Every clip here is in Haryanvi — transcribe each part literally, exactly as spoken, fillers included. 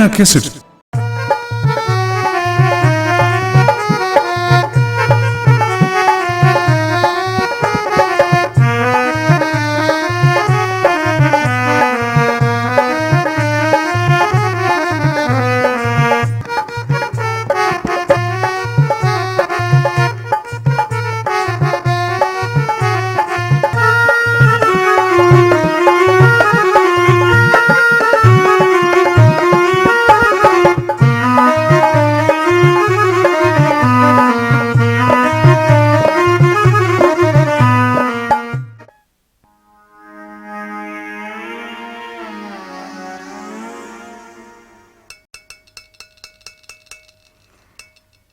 कैसे?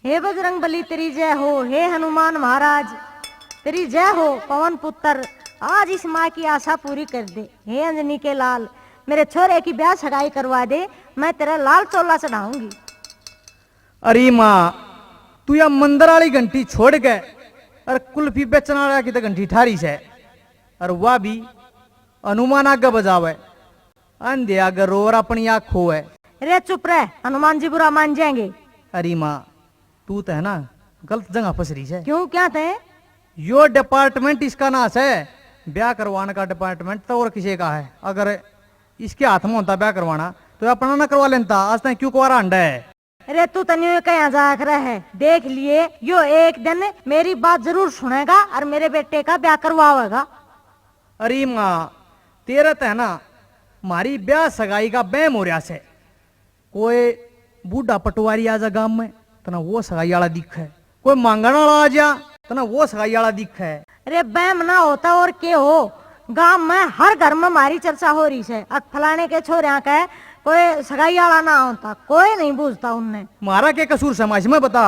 हे बजरंग बली तेरी जय हो, हे हनुमान महाराज तेरी जय हो। पवन पुत्र, आज इस माँ की आशा पूरी कर दे। हे अंजनी के लाल, मेरे छोरे की ब्याह सगाई करवा दे, मैं तेरा लाल चोला चढ़ाऊंगी। अरे माँ, तू या मंदिर वाली घंटी छोड़ के और कुल्फी बेचने वाला की तो घंटी ठारी से, और वह भी हनुमान आगे बजावे, अंधे आगे रो और अपनी आँख खोए। रे चुप रह, हनुमान जी बुरा मान जाएंगे। अरे माँ, तू तो है ना, गलत जगह फंस रही से। क्यों, क्या थे? यो डिपार्टमेंट इसका ना से, ब्याह करवाने का डिपार्टमेंट तो और किसी का है। अगर इसके हाथ में होता ब्याह करवाना तो अपना ना करवा लेता, आज तक क्यों कुआरा हंडा है। अरे तू तनियो कहाँ जाया करे है, देख लिए यो एक दिन मेरी बात जरूर सुनेगा और मेरे बेटे का ब्याह करवावेगा। अरे माँ, तेरे तो है ना, म्हारी ब्याह सगाई का बहम हो रहा से। कोई बूढ़ा पटवारी आ जा गांव में, तना वो सगाई आला दिखे। कोई मांगण आला आ जा, तना वो सगाई आला दिखे। अरे बहम ना होता और के हो, गांव में हर घर में मारी चर्चा हो रही से। अक फलाने के छोरिया के कोई सगाई आला ना होता, कोई नहीं बूझता उनने। मारा के कसूर से माँ, इसमें बता,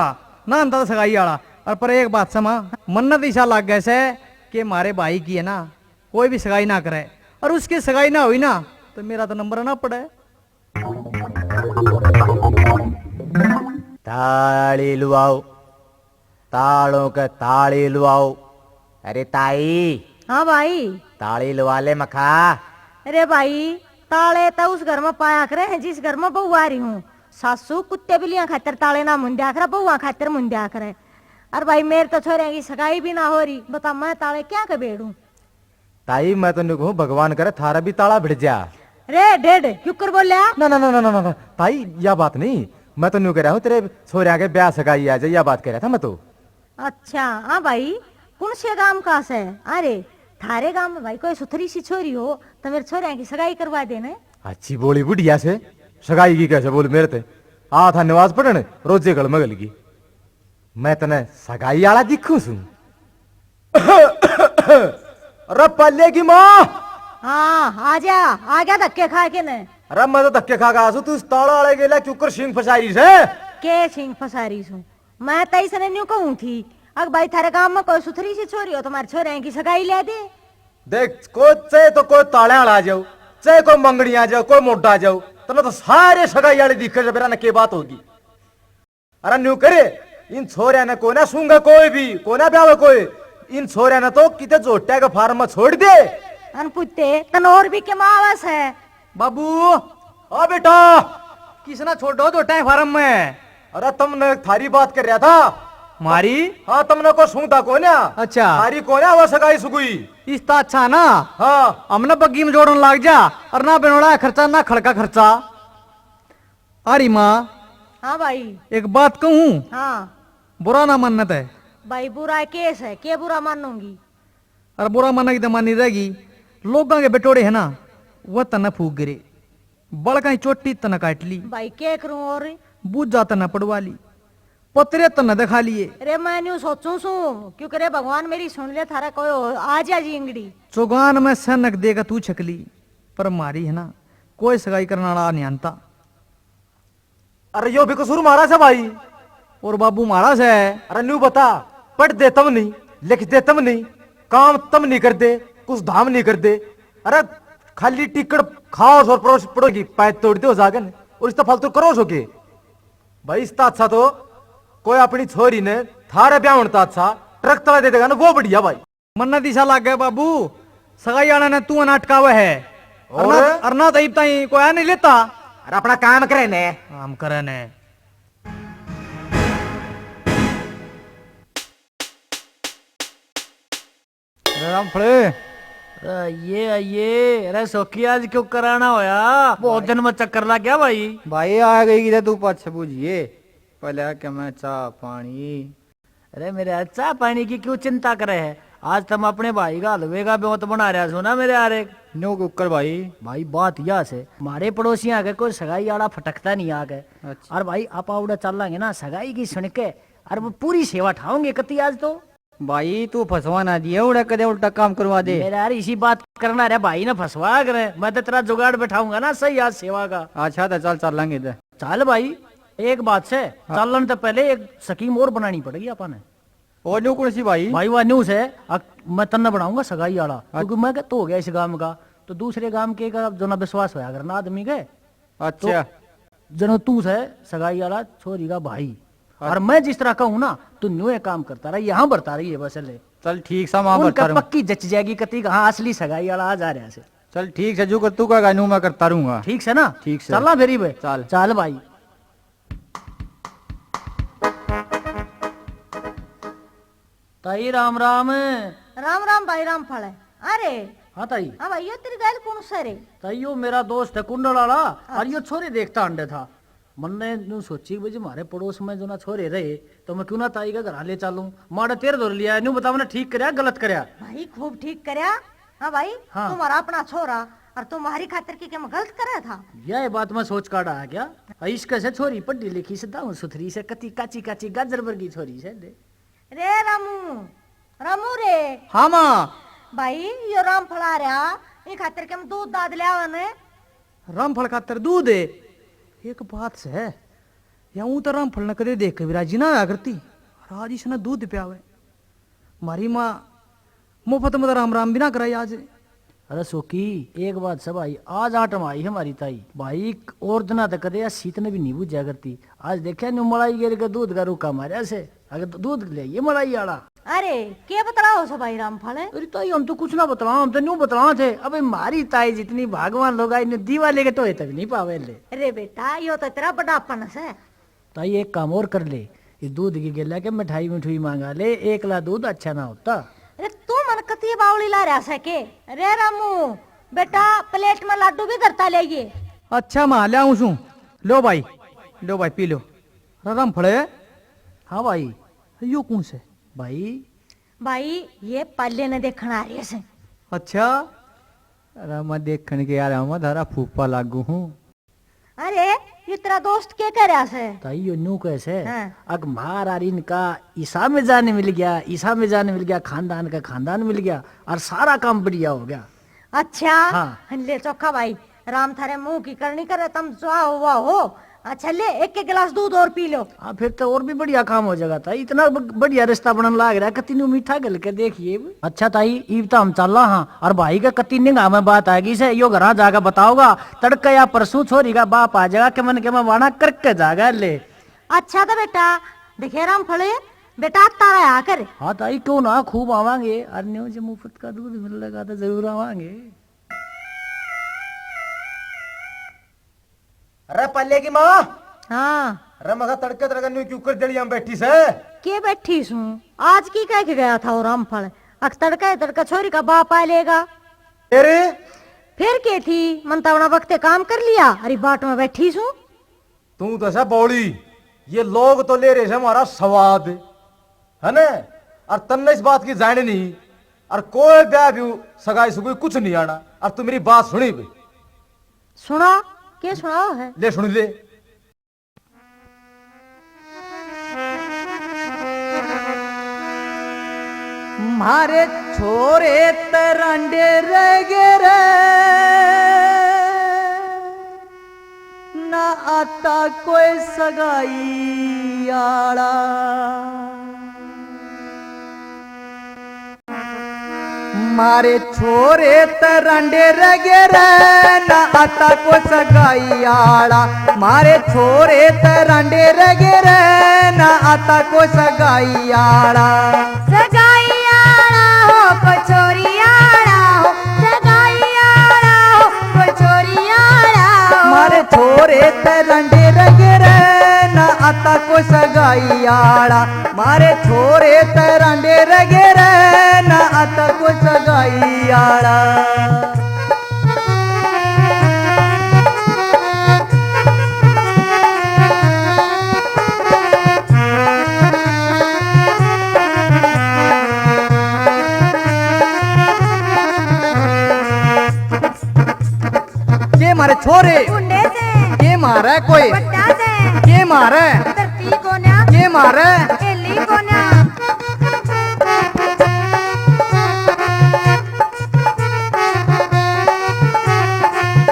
ना होता तो सगाई आला। और पर एक बात से माँ, मन्नत ऐसा लाग गए से कि मारे भाई की है ना, कोई भी सगाई ना करे, और उसकी सगाई ना हुई ना, तो मेरा तो नंबर ना पड़े। ताली लुआओ, तालों के ताली लुआओ। अरे ताई। हाँ भाई। ताली लुआ ले मखा। अरे भाई, ताले तो उस घर में पाया करे हैं जिस घर में बहू आ रही हूँ। सासू कुत्ते बिल्लियां खातर ताले ना मुंद्या करे, बहुआ खातर मुंद्या करे। अरे भाई, मेरे तो छोरिया की सगाई भी ना हो रही, बता मैं ताले क्या के बेड़ू? ताई, मैं तो न्यू कहूँ, भगवान करे थारा भी ताला भिड़ जा। रे ढेड, क्यों कर बोल्या? ना, ना, ना, ना, ना, ना, ना। ताई, या बात नहीं, मैं तो न्यू कह रहा हूँ, तेरे छोरिया के ब्याह सगाई आ जाए, या बात कह रहा था मैं तो। अच्छा, हाँ भाई, कौन से गांव का से? अरे, थारे गांव में भाई कोई सुथरी सी छोरी हो, तो मेरे छोरिया की सगाई करवा देने। अच्छी बोली बुढ़िया से, सगाई की कैसे बोल मेरे ते? आ था नमाज पढ़न, रोजे गल में गल गई। मैं तने सगाई आला दिखूं सूं। अरे पाले की माँ। हाँ, आ जा, आ गया धक्के खा के ने। अरे मैं तो धक्के खा के आ सूं, तू इस ताला वाले गेला क्यों कर सींग फसारी से? के सींग फसारी सूं? मैं तो इसने न्यू कहूं थी, अग भाई थारे गांव में कोई सुथरी सी छोरी हो, तुम्हारे छोरे की सगाई ले दे। देख, कोई चाहे तो कोई ताले वाला आ जाओ, चाहे कोई मंगनी आ जाओ, कोई मोटा आ जाओ, तने तो सारे सगाई वाले दिखे जब ने के बात होगी। अरे न्यू करे, इन छोरिया ने कोना सूंगा कोई भी, कोना ब्यावे कोई। इन छोरिया ने तो किते झोटिया के फार्म में छोड़ दे। अन पुत्ते, तन और भी के मावस है। बाबू, ओ बेटा, किसना छोड़ो झोटिया के फार्म में? अरे तुमने थारी बात कर रहा था। मारी? हाँ, तुमने को सूंदा कोना। अच्छा। थारी कोना वो सगाई सुगुई। इस तो अच्छा ना। हाँ। हमने बग्गी में जोड़न लाग जा, और ना बनोड़ा खर्चा, ना खड़का खर्चा। अरे माँ। हाँ भाई। एक बात कहूँ? हाँ। बुरा ना मानना तै। भाई बुरा केस है, के बुरा मानूंगी? अरे बुरा मानने की तो मानी रहेगी। लोगां के बेटोड़े है ना, वह तन्ने फूक गिरे। बड़का की चोटी तन्ने काट ली। भाई के करूं और? बूझा तन्ने पड़वा ली। पतरे तन्ने दिखा लिए। अरे मैं न्यू सोचूं सूं, क्यों करे भगवान मेरी सुन ले, थारा कोई हो, आ जा जी इंगड़ी। चौगान में सैनक देकर तू छकली, पर मारी है ना, कोई सगाई करने वाला नहीं आनता। अरे यो भी कसूर मारा से भाई। और बाबू मारा से। अरे न्यू बता, पढ़ दे तम नहीं, लिख दे तम नहीं, काम तम नहीं कर दे, कुछ धाम नहीं कर दे। अरे खाली टिकट खाओ और पड़ोस पड़ोगी पैर तोड़ दो जागन, और इस तो फालतू करो सो के। भाई इसका अच्छा तो कोई अपनी छोरी ने थारे ब्याह होने तो अच्छा ट्रक तला दे देगा ना, वो बढ़िया भाई। मन्ने दिशा लाग गया बाबू, सगाई वाले ने तू अटकावे है। और? अरना, अरना तो इब ताई कोई नहीं लेता। और अपना काम करे ने। काम करे ने। अरे रामफले। अरे ये, ये, अरे सोकी, आज क्यों कराना होया? बहुत दिन में चक्कर लग गया भाई। भाई आ गई किधर तू, पाछे बूझिए। पहले आके मैं चाह पानी। अरे मेरे यार, चाह पानी की क्यों चिंता करे है? आज तो मैं अपने भाई का हलवे का ब्योंत बना रहा सू ना मेरे यार। एक न्यू कुकर भाई। भाई बात यह से, हमारे पड़ोसियां के कोई सगाई आला फटकता नहीं आके। अच्छा। और भाई आप आवड़े चल लांगे ना सगाई की सुन के, और वो पूरी सेवा ठाओगे कती आज तो। भाई तू फंसवा ना दिए उड़े, कदे उल्टा काम करवा दे। मेरे यार इसी बात करना रे भाई ने फंसवा करे, मैं तो तेरा जुगाड़ बैठाऊंगा ना सही आज सेवा का। अच्छा तो चल, चल लांगे इधर। चल भाई, एक बात से, हाँ। चालन तो पहले एक स्कीम और बनानी पड़ेगी अपन ने। और न्यू कौन सी भाई? भाई वह न्यू से, अक-, मैं तन्ने बनाऊंगा सगाई आला, अच्छा। क्योंकि मैं तो हो गया इस गांव का, तो दूसरे गांव के का जो ना विश्वास होया करना आदमी के। अच्छा। तो जनो तू से सगाई आला छोरी का भाई, अच्छा। और मैं जिस तरह कहूँ ना, तू न्यू ये काम करता रहा, यहाँ भरता रही है बस ले। चल ठीक सा, वहाँ उनका भरता रहूँ। पक्की जच जाएगी कती, हाँ असली सगाई आला आ जा रहा से। चल ठीक से, जो कर तू कहेगा न्यू मैं करता रहूंगा। ठीक से ना? ठीक से। चलना फिर ही बे। चल। चल भाई। ताई राम राम। राम राम भाई रामफल। अरे। हाँ ताई। हाँ भाई, यो तेरी गैल कौन सा रे? ताई यो मेरा दोस्त है कुंडल वाला, अच्छा। और यो छोरे देखता अंडे था। मन्ने न्यू सोची कि भाई जी, म्हारे पड़ोस में जो ना छोरे रहे, तो मैं क्यों ना ताई का घर ले चालूं। माड़ा तेरे धोर लिया, न्यू बतावा ना ठीक करया, गलत करया। भाई, खूब ठीक करया। हाँ भाई, हाँ। तुम्हारा अपना छोरा, और तुम्हारी खातर की क्या मैं गलत करया था? यह बात मैं सोच काढ़ा है क्या? और इसके से छोरी पढ़ी लिखी से, दाऊ सुथरी से, कती काची काची गाजर वर्गी छोरी से। रे रामू, रामू रे। हाँ माँ। भाई, यो रामफल आ रहा, ई खातर के हम दूध दाद ले आवा ने। रामफल खातर दूध है? एक बात से, या ऊँ तो रामफल ने कदे देख के भी राजी ना होया करती, और आज इसने दूध प्यावे। म्हारी माँ मुफ्त में तो राम राम भी ना कराई आज। अरे सोकी, एक बात से भाई, आज आटम आई है हमारी ताई। भाई, और दिना तक कदे या सीत ने भी नहीं बुझा करती। आज देखा न्यू मलाई गेर के दूध का रुका मारया से। अगर दूध ले आइए मलाई आला। अरे, के बतलाओ सो भाई रामफल? अरे ताई, हम तो कुछ ना बतलाओ, हम तो न्यू बतलाओ थे। अबे म्हारी ताई जितनी भागवान लोग आई, इन्हें दीवाले के टोए तक नहीं पावे ले। अरे बेटा, यो तो तेरा बड़ापन से। ताई एक काम और कर ले, इस दूध की गेला के मिठाई मिठुई मांगा ले, एकला दूध अच्छा ना होता। अरे तू मन कती बावली ला रहा से के? अरे रामू, बेटा प्लेट में लाडू भी धरता ले आइए। अच्छा माँ, ले आऊँ सूं। लो भाई, लो भाई पी लो। अरे रामफल। हाँ भाई। यो कौन से? भाई। भाई, ये पाले ने देखण आ रहे से। अच्छा। अरे मैं देखण के आ रहा हूँ, मैं थारा फूफा लागू हूँ। अरे, ये तेरा दोस्त के कह रहा से? ताई यो न्यू कह से, हाँ। अक मार आर इनका ईसा में जान मिल गया, ईसा में जान मिल गया, खानदान का खानदान मिल गया, और सारा काम बढ़िया हो गया। अच्छा। हाँ। ले चोखा भाई, राम थारे मुंह की करनी करे, तम जो हुआ हो। अच्छा ले, एक एक गिलास दूध और पी लो। हाँ, फिर तो और भी बढ़िया काम हो जाएगा ताई, इतना ब-, बढ़िया रिश्ता बनन लाग रहा है, कती न्यू मीठा घल के देखिए। अच्छा ताई, इब तो हम चलना हाँ, और भाई का कती निगाह में बात आ गई से, यो घरा जाके बताओगा, तड़के या परसों छोरी का बाप आ जाएगा, के मन के मैं वाणा करके जागा ले। अच्छा तो बेटा, देखे रामफल, बेटा आता रहा कर। हाँ ताई, क्यों ना, खूब आवांगे, और न्यू जे मुफ्त का दूध मिल लगा तो जरूर आवांगे। अरे पाले की माँ। हाँ। अरे मखा तड़के तड़के न्यू क्यों कर जलियां बैठी से? के बैठी सूं? आज की कह के गया था वो रामफल? अक तड़के तड़के छोरी का बाप आ लेगा। तेरे? फिर के थी? मन तो अपना वक्ते काम कर लिया, अरे बाट में बैठी सूं। तू तो ऐसा बौली, ये लोग तो ले रहे से हमारा स्वाद, है ना? और तन्ने इस बात की जान नहीं, और कोई ब्याह भी सगाई सुगाई कुछ नहीं आना। और तू मेरी बात सुनी भी। सुना, के सुनाओ है? ले सुन ले। म्हारे छोरे तरांडे रह गए रे, ना आता कोई सगाई आला। म्हारे छोरे तरांडे रह गए रे, ना आता को सगाई आला। म्हारे छोरे तरांडे रह गए रे, ना आता को सगाई आला। सगाई आला हो, को छोरी आला हो, सगाई आला हो, को छोरी आला हो। म्हारे छोरे ते रंडे रगे रे, ना आता को सगाई आला। मारे छोरे ते रंडे रगे रे, ना आता को सगाई आला। के मारे छोरे, कुंडे से। के मारे कोई, पट्टा से। के मारे, धरती कोन्या। के मारे, एली कोन्या।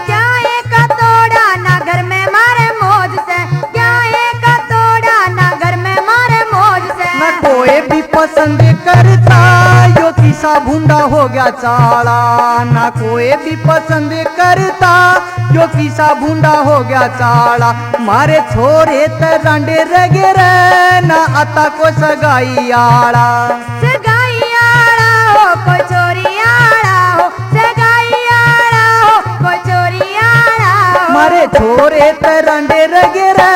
क्या एक तोड़ा ना घर में मारे मौज से, क्या एक तोड़ा ना घर में मारे मौज से। ना कोई भी पसंद करता, यो किसा भूंडा हो गया चाला। ना कोई भी पसंद करता, यो किसा भूंडा हो गया चाला। मारे छोरे ते रंडे रगे रे, ना आता को सगाई आला। सगाई आला हो, कोई छोरी आला हो, सगाई आला हो, कोई छोरी आला हो। मारे छोरे ते रंडे रगे रे,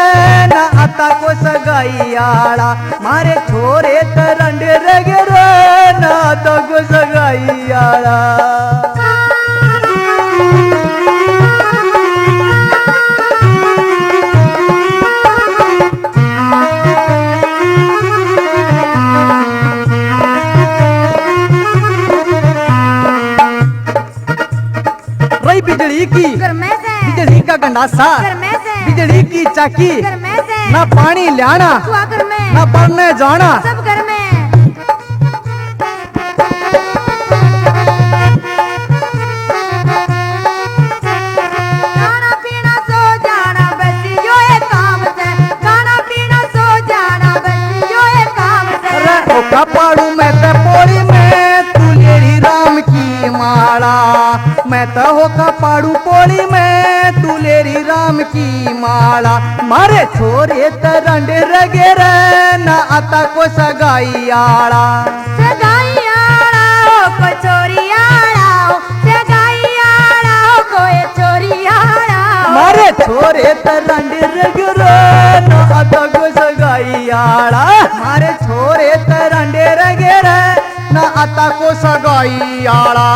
ना आता को सगाई आला। मारे छोरे ते रंडे रगे रे, ना आता को सगाई आला। रही बिजली की, घर में से। बिजली का गंडासा, घर में से। बिजली की चाकी, घर में से। ना पानी ल्याना, कुआ घर में। ना पढ़ने जाना, सब घर में। खाना पीना सो जाना बस यो एक काम से, खाना पीना सो जाना बस यो एक काम से। अरे होका पाड़ू मैं ते पोली में, तू ले री राम की माला। मैं ते होका पाड़ू पोली में, तू ले री राम की माला। मारे छोरे ते रंडे रगे रे, ना आता को सगाई आला। सगाई आला हो, कोई छोरी आला हो, सगाई आला हो, कोई छोरी आला हो। मारे छोरे ते रंडे रगे रे, ना आता को सगाई आला। मारे छोरे ते रंडे रगे रे, ना आता को सगाई आला।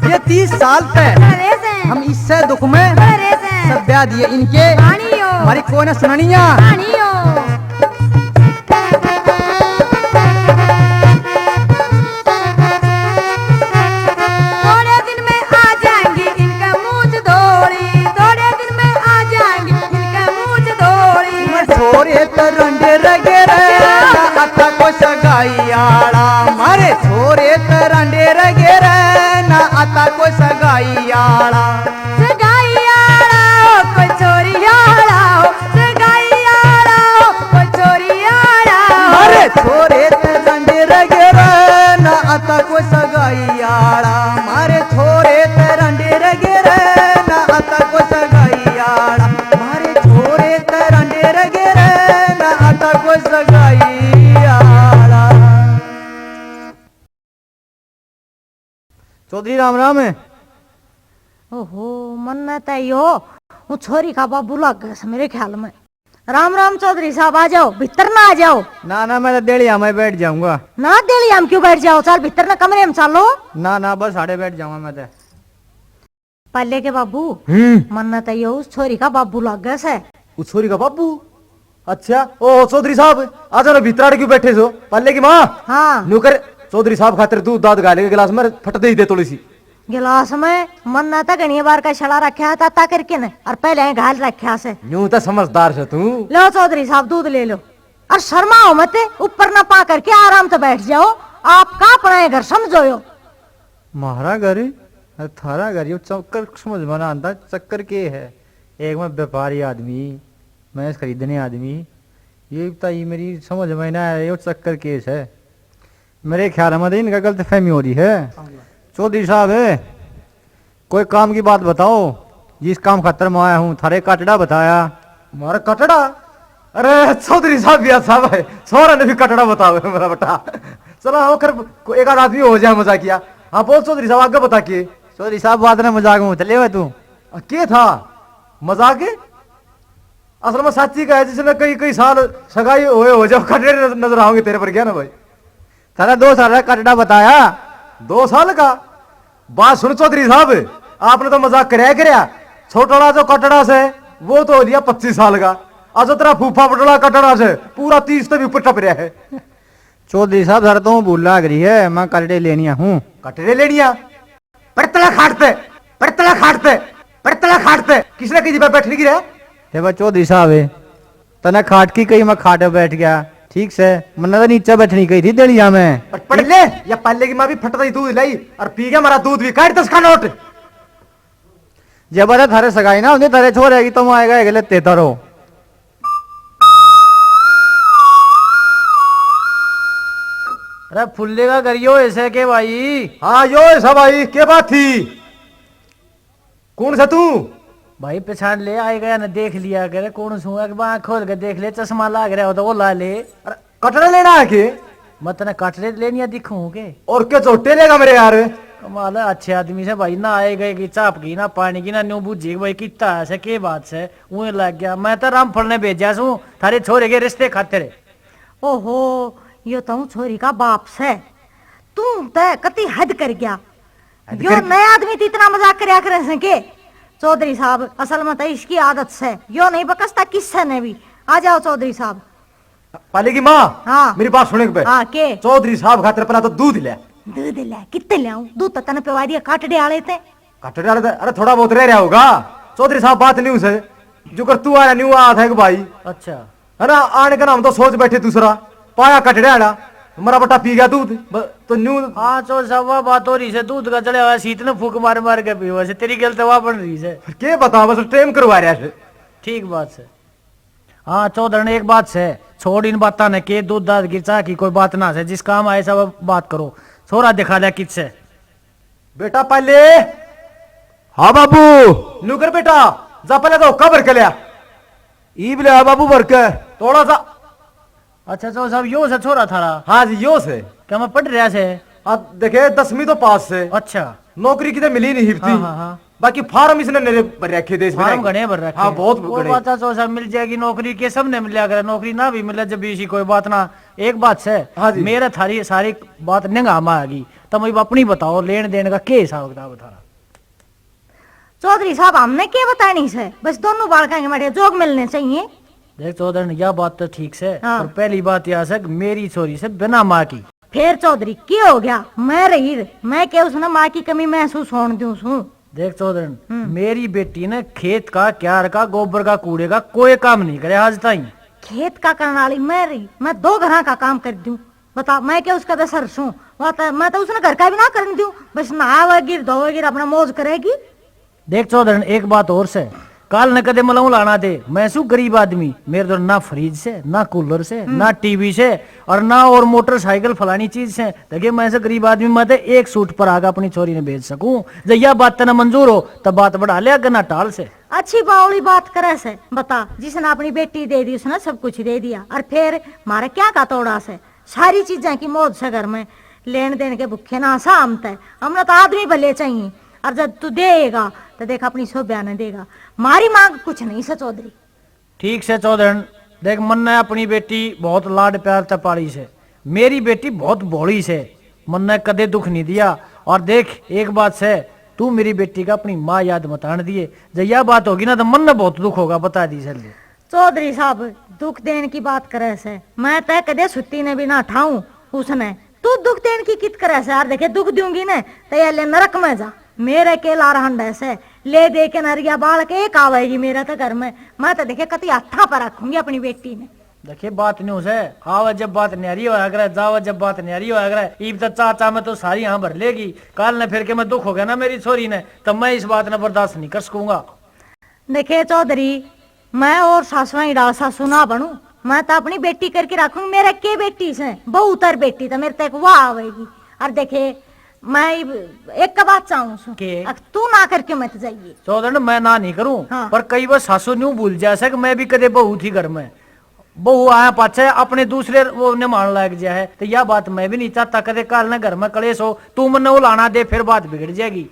ये तीस साल तै अरे से। हम इससे दुख में अरे से। सब ब्याह दिए इनके कहानी हो। हमारी कोई ना सुनानिया। कहानी हो। थोड़े दिन में आ जाएंगी इनका मूछ धोली, थोड़े दिन में आ जाएंगी इनका मूछ धोली। मैं छोरे ते रंडे रगे रे, ना आता को सगाई आला। मारे छोरे ते रंडे रगे रे, ना आता को सगाई आला। सगाई आला हो, कोई छोरी आला हो, सगाई आला हो, कोई छोरी आला हो। अरे छोरे ते रंडे रगे रे, ना आता को सगाई आला। मारे छोरे ते रंडे रगे रे, ना आता को सगाई आला। मारे छोरे ते रंडे रगे रे, ना आता को सगाई आला। चौधरी राम राम। ओहो, मन्ने तो यो, वो छोरी का बाबू लाग गया से मेरे ख्याल में। राम राम चौधरी साहब, आ जाओ, भीतर ना आ जाओ। ना, ना, मैं तो देलिया में बैठ जाऊंगा। ना, देलिया में क्यों बैठ जाओ? चल, भीतर ना कमरे में चलो। ना, ना, बस आड़े बैठ जाऊंगा मैं तो। पहले के बाबू, हम्म। मन्ने तो यो उस छोरी का बाबू लाग गया से। उस छोरी का बाबू? अच्छा, ओ चौधरी साहब, आ जाओ ना, भीतर आड़ क्यों बैठे सो? पाले की माँ। हाँ। न्यू कर, चौधरी साहब खातिर दूध दाद घाल के गिलास में फट दे ही दे थोड़ी सी। गिलास में मन्ने तो घणी बार का छड़ा रखा है, ताता करके ने, और पहले ही घाल रखा से। न्यू तो समझदार से तू। लो चौधरी साहब, दूध ले लो, और शर्माओ मत, ऊपर ना पा करके आराम से बैठ जाओ। आप का अपना ये घर समझो यो? म्हारा घर, अरे थारा घर, यो चक्कर समझ में ना आता, चक्कर के है? एक मैं व्यापारी आदमी, मैं खरीदने आदमी, ये ताई मेरी समझ में ना आया, यो चक्कर केस है। मेरे ख्याल में तो इनका गलतफहमी हो रही है। चौधरी साहब, कोई काम की बात बताओ। जिस काम खातर मैं आया हूँ, थारे कटड़ा बताया। मारा कटड़ा? अरे चौधरी साहब भी अच्छा भाई, छोरा ने भी कटड़ा बतावे मेरा बेटा। चलो, हाँ, खैर, को-, एक आध आदमी हो जाए मजाकिया। हाँ, बोल चौधरी साहब, आगे बता के। चौधरी साहब, बात ना मजाक में चले हुए तू। आ, के था? मजाक है? असल में साची का है, जिसने कई, कई साल सगाई हुए हो जाओ, कटड़े नज-, नजर आओगे तेरे पर, क्या ना भाई? थारा दो साल का कटड़ा बताया। दो साल का? बात सुन चौधरी साहब, आपने तो मजाक करया ही करया। छोटा वाला जो कटड़ा से, वो तो हो लिया पच्चीस साल का। और जो तेरा फूफा बटला कटड़ा से, पूरा तीस से भी ऊपर टप रहा है। चौधरी साहब, थारा तो भूल लाग रही है, मैं कटड़े लेनिया हूँ। कटड़े लेनिया? पड़तला खाट पे, पड़तला खाट पे, पड़तला खाट पे। किसने कही थी मैं बैठने की रे? हे भाई चौधरी साहब, तने खाट की कही, मैं खाट पे बैठ गया, ठीक से? मन्ने तो नीचे बैठनी कही थी दलिया में। और पढ़ ले, या पाले की माँ भी फटता ही दूध लाई और पी गया हमारा दूध भी। काट दस का नोट। जब अरे थारे सगाई ना होंदी, थारे छोरे की तो आएगा, एक लेते तारो। अरे फुल्ले का घर यो ऐसे के भाई? हाँ, यो ऐसा भाई, के बात थी? कौन सा तू? भाई पहचान ले, आए गया ना देख लिया करे, कौन सू है? आँख खोल के देख ले, चश्मा लाग रहा हो तो वो ला ले। अरे कटड़ा लेना है के? मैं तने कटड़े लेनिया दिखूं के? और के झोटे लेगा मेरे यार? कमाल है, अच्छे आदमी से भाई, ना आए गए की चाप की, ना पानी की, ना न्यू बुझी भाई कितना है से, के बात से, वो लग गया। मैं तो रामफल ने भेजा सू थारे छोरे के रिश्ते खातिर। ओहो, यो तो हूँ छोरी का बाप से। तू तय कति हद कर गया। हद यो कर नया आदमी तो इतना मजाक करया करे से के? चौधरी साहब, असल में तो इसकी आदत से, यो नहीं बकसता किससे ने भी। आ जाओ चौधरी साहब। पाली की माँ, हाँ। मेरी बात सुने एक बार। हाँ, के? चौधरी साहब खातर पहला तो दूध ले। दूध ले? कितने ले आऊं? दूध तो तने पिवा दिया काटड़े आले ते। काटड़े आले ते? अरे थोड़ा बहुत रह रहा होगा। चौधरी साहब बात नहीं उसे। जो कर तू आया, न्यू आया था एक भाई। अच्छा। है ना, आने का नाम तो सोच बैठे दूसरा। पाया कटड़े आला, मरा बट्टा पी गया दूध। ब-, तो न्यू। हाँ, चौधरी साहब, वाह बात हो रही से, दूध का जले हुआ सीत ने फूक मार मार के पीवा से, तेरी गलत वाह बन रही से। के बता, बस टाइम करवा रहा है। ठीक बात से। हाँ चौधरण, एक बात से, छोड़ इन बातां ने, के दूध दाद की चाह की कोई बात ना से, जिस काम आए सब बात करो। छोरा दिखा लिया कित से। बेटा पाले। हाँ बाबू। नुकर बेटा, जा पहले तो हुक्का भर के लिया। ईब लिया बाबू भर के। थोड़ा सा। अच्छा चौधरी साहब, यो से छोरा थारा? हाँ जी, यो से। क्या मैं पढ़ रहा से? हाँ, देखे, दसवीं तो पास से। अच्छा। नौकरी की तो मिली नहीं हिपती। हाँ, हाँ, हाँ। बाकी फार्म इसने नरे भर रखे थे इसमें। फार्म घणे भर रखे। हाँ, बहुत वो घणे। बात है, तो सब मिल जाएगी नौकरी, के सब ने मिला करे, नौकरी ना भी मिले जब भी इसी कोई बात ना। एक बात से, हाँ जी। मेरे थारी सारी बात निगाह में आ गई, तो मैं अपनी बताओ, लेन देन का के हिसाब किताब थारा? चौधरी साहब, हमने के बतानी से, बस दोनों बालकां के मारे जोग मिलने चाहिए। देख चौधरी, यह बात तो ठीक से, हाँ। पर पहली बात यह से कि मेरी छोरी से बिना माँ की। फिर चौधरी, के हो गया? मैं रही, मैं के उसने माँ की कमी महसूस होने दूं सूं? देख चौधरी, हम्म। मेरी बेटी ने खेत का, क्यार का, गोबर का, कूड़े का कोई काम नहीं करे आज ताई। खेत का करने वाली मैं रही, मैं दो घरां का काम कर दूं। बता, मैं क्या उसका दसर सूं? वो तो, मैं तो उसने घर का भी ना करने दूं, बस नहावेगी, धोवेगी, अपना मौज करेगी। देख चौधरी, एक बात और से, काल ने कदे मलाऊ लाना दे, मैं सू गरीब आदमी, मेरे तो ना फ्रिज से, ना कूलर से, हम्म। ना टीवी से, और ना और मोटरसाइकिल फलानी चीज से। देखे, मैं से गरीब आदमी, मैं तो एक सूट पर आकर अपनी छोरी ने भेज सकूं। जब यह बात तने मंजूर हो, तब बात बढ़ा ले, अगर ना टाल से। अच्छी बावली बात करे से, बता, जिसने अपनी बेटी दे दी, उसने सब कुछ दे दिया, और फिर मारे क्या का तोड़ा से? सारी चीजें की मौज से घर में, लेन देन के भूखे ना सा हम तै, हमने तो आदमी भले चाहिए। और जब तू देगा तो देख अपनी शोभ्या ने देगा। मारी मांग कुछ नहीं से चौधरी। ठीक से चौधरन, देख मन्ने अपनी बेटी बहुत लाड प्यार तै पाली से, मेरी बेटी बहुत भोली से, मन्ने कदे दुख नहीं दिया। और देख एक बात से, तू मेरी बेटी का अपनी माँ याद मत आन दिए, जब यह बात होगी ना तो मन्ने बहुत दुख होगा, बता दी सर। चौधरी साहब, दुख देने की बात करे से, मैं तय कदे सुत्ती ने भी ना ठाऊं उसने। तू दुख देने की कित करे से? यार देखे, दुख दूंगी ने तो ये ले नरक में जा। मेरे के लार हंडे से, ले दे के नरिया बाल के एक आवेगी मेरे तो घर में। मैं तो देखे कति हाथा पर रखूंगी अपनी बेटी ने। देखे बात न्यू से, आवे जब बात न्यारी होया करे, जावे जब बात न्यारी होया करे। ईब तो चाचा में तो सारी यहाँ भर लेगी, काल ने फिर के मैं दुख हो गया ना मेरी छोरी ने, तब मैं इस बात ने बर्दाश्त नहीं कर सकूंगा। देखे चौधरी, मैं और सासुआ की डाल सासू ना बनूं, मैं तो अपनी बेटी करके रखूंगी। मेरे के बेटी से, बहू तर बेटी तो मेरे तक वाह आवेगी। और देखे, मैं इब एक बात चाहूं सु। के? अक तू ना करके मत जाइए। चौधरी, मैं ना नहीं करूं, हाँ। पर कई बार सासू न्यू भूल जा सक, मैं भी कदे बहू थी घर में। बहू आया पाछे अपने दूसरे वो ने मान लाग जा है, तो यह बात मैं भी नहीं चाहता। कदे काल ने घर में कलेश हो, तू मन्ने उलाना दे, फिर बात बिगड़ जाएगी।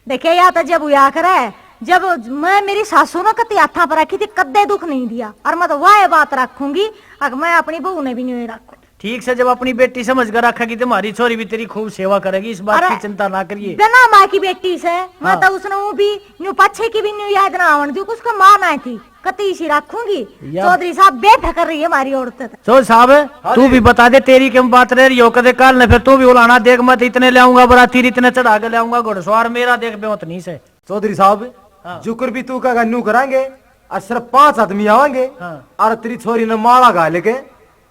देखिए, या तो जब हुआ करे, जब मैं मेरी सासू ने कति हाथा पर रखी थी, कदे दुख नहीं दिया, और मैं तो वह बात रखूंगी, अगर मैं अपनी बहू ने भी नहीं रखूं। ठीक से, जब अपनी बेटी समझ कर रखेगी, तो हमारी छोरी भी तेरी खूब सेवा करेगी, इस बात की अरे, चिंता ना करिए। बिना माँ की बेटी से, मैं हाँ। तो उसने वो भी न्यू पाछे की भी न्यू याद ना आवन दी, उसका माँ ना थी, कति इसी रखूंगी। या चौधरी साहब, बेफिक्र रहिए हमारी औरत। चौधरी साहब, हाँ तू जी। भी बता दे, तेरी क्यों बात रह रही हो, कदे काल ने फिर तू भी उलाना देख, मैं तो इतने ले आऊंगा बराती, इतने चढ़ा के ले आऊंगा घुड़सवार, मेरा देख ब्योंत नहीं से। चौधरी साहब, हाँ। जुकर भी तू कहेगा न्यू करांगे, और सिर्फ पांच आदमी आवांगे, हाँ। और तेरी छोरी ने माला घाल के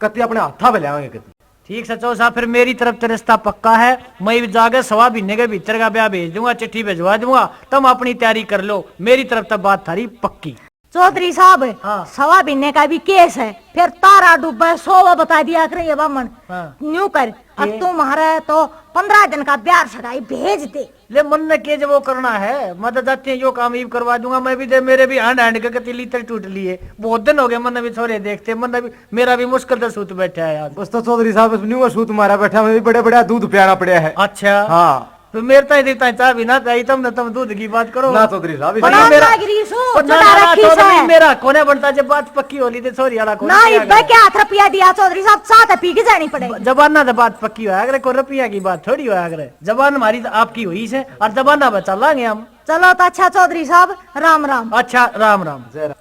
कति अपने हाथा पे ले आवांगे कति। ठीक से चौधरी साहब, फिर मेरी तरफ से रिश्ता पक्का है, मैं भी जाके सवा महीने के भीतर का ब्याह भेज दूंगा, चिट्ठी भिजवा दूंगा, तुम अपनी तैयारी कर लो, मेरी तरफ से बात थारी पक्की। चौधरी साहब, हाँ। सवा महीने का भी केस है, फिर तारा डूबे, सोवा बता दिया करे ये बामण। हाँ। न्यू कर, अब के? तू म्हारे तो पन्द्रह दिन का ब्याह सगाई भेज दे। ले, मन ने के जब वो करना है, मैं तो जाती हूँ, यो काम इब करवा दूंगा। मैं भी दे, मेरे भी hand hand के कति लीतर टूट लिए, बहुत दिन हो गए मन्ने भी छोरे देखते, मन्ने भी, मेरा भी मुश्किल से सूत बैठा है आज। बस तो चौधरी साहब, बस न्यू सूत मारा बैठा, मैं भी बड़े बड़े दूध पियाना पड़ा है। अच्छा। हाँ। तो मेरे ताई देख, ताई चाह भी ना पियाई तुमने, तुम दूध की बात करो। ना चौधरी साहब, पर इतना लाग रही सो, पर ना, चढ़ा ना, ना, रखी चौधरी, से। मेरा कोने बनता, जब बात पक्की हो ली तो छोरी वाला कोने ना, पिया इब्बे करो। क्या हाथ रुपया दिया चौधरी साहब, चाह तो पी के जानी पड़ेगी। जबाना तो बात पक्की होया करे, कोई रुपया की बात थोड़ी होया करे। जबान हमारी तो आपकी हुई से, और जबाना पे चलांगे हम। चलो तो अच्छा चौधरी साहब, राम राम। अच्छा, राम राम। जय राम।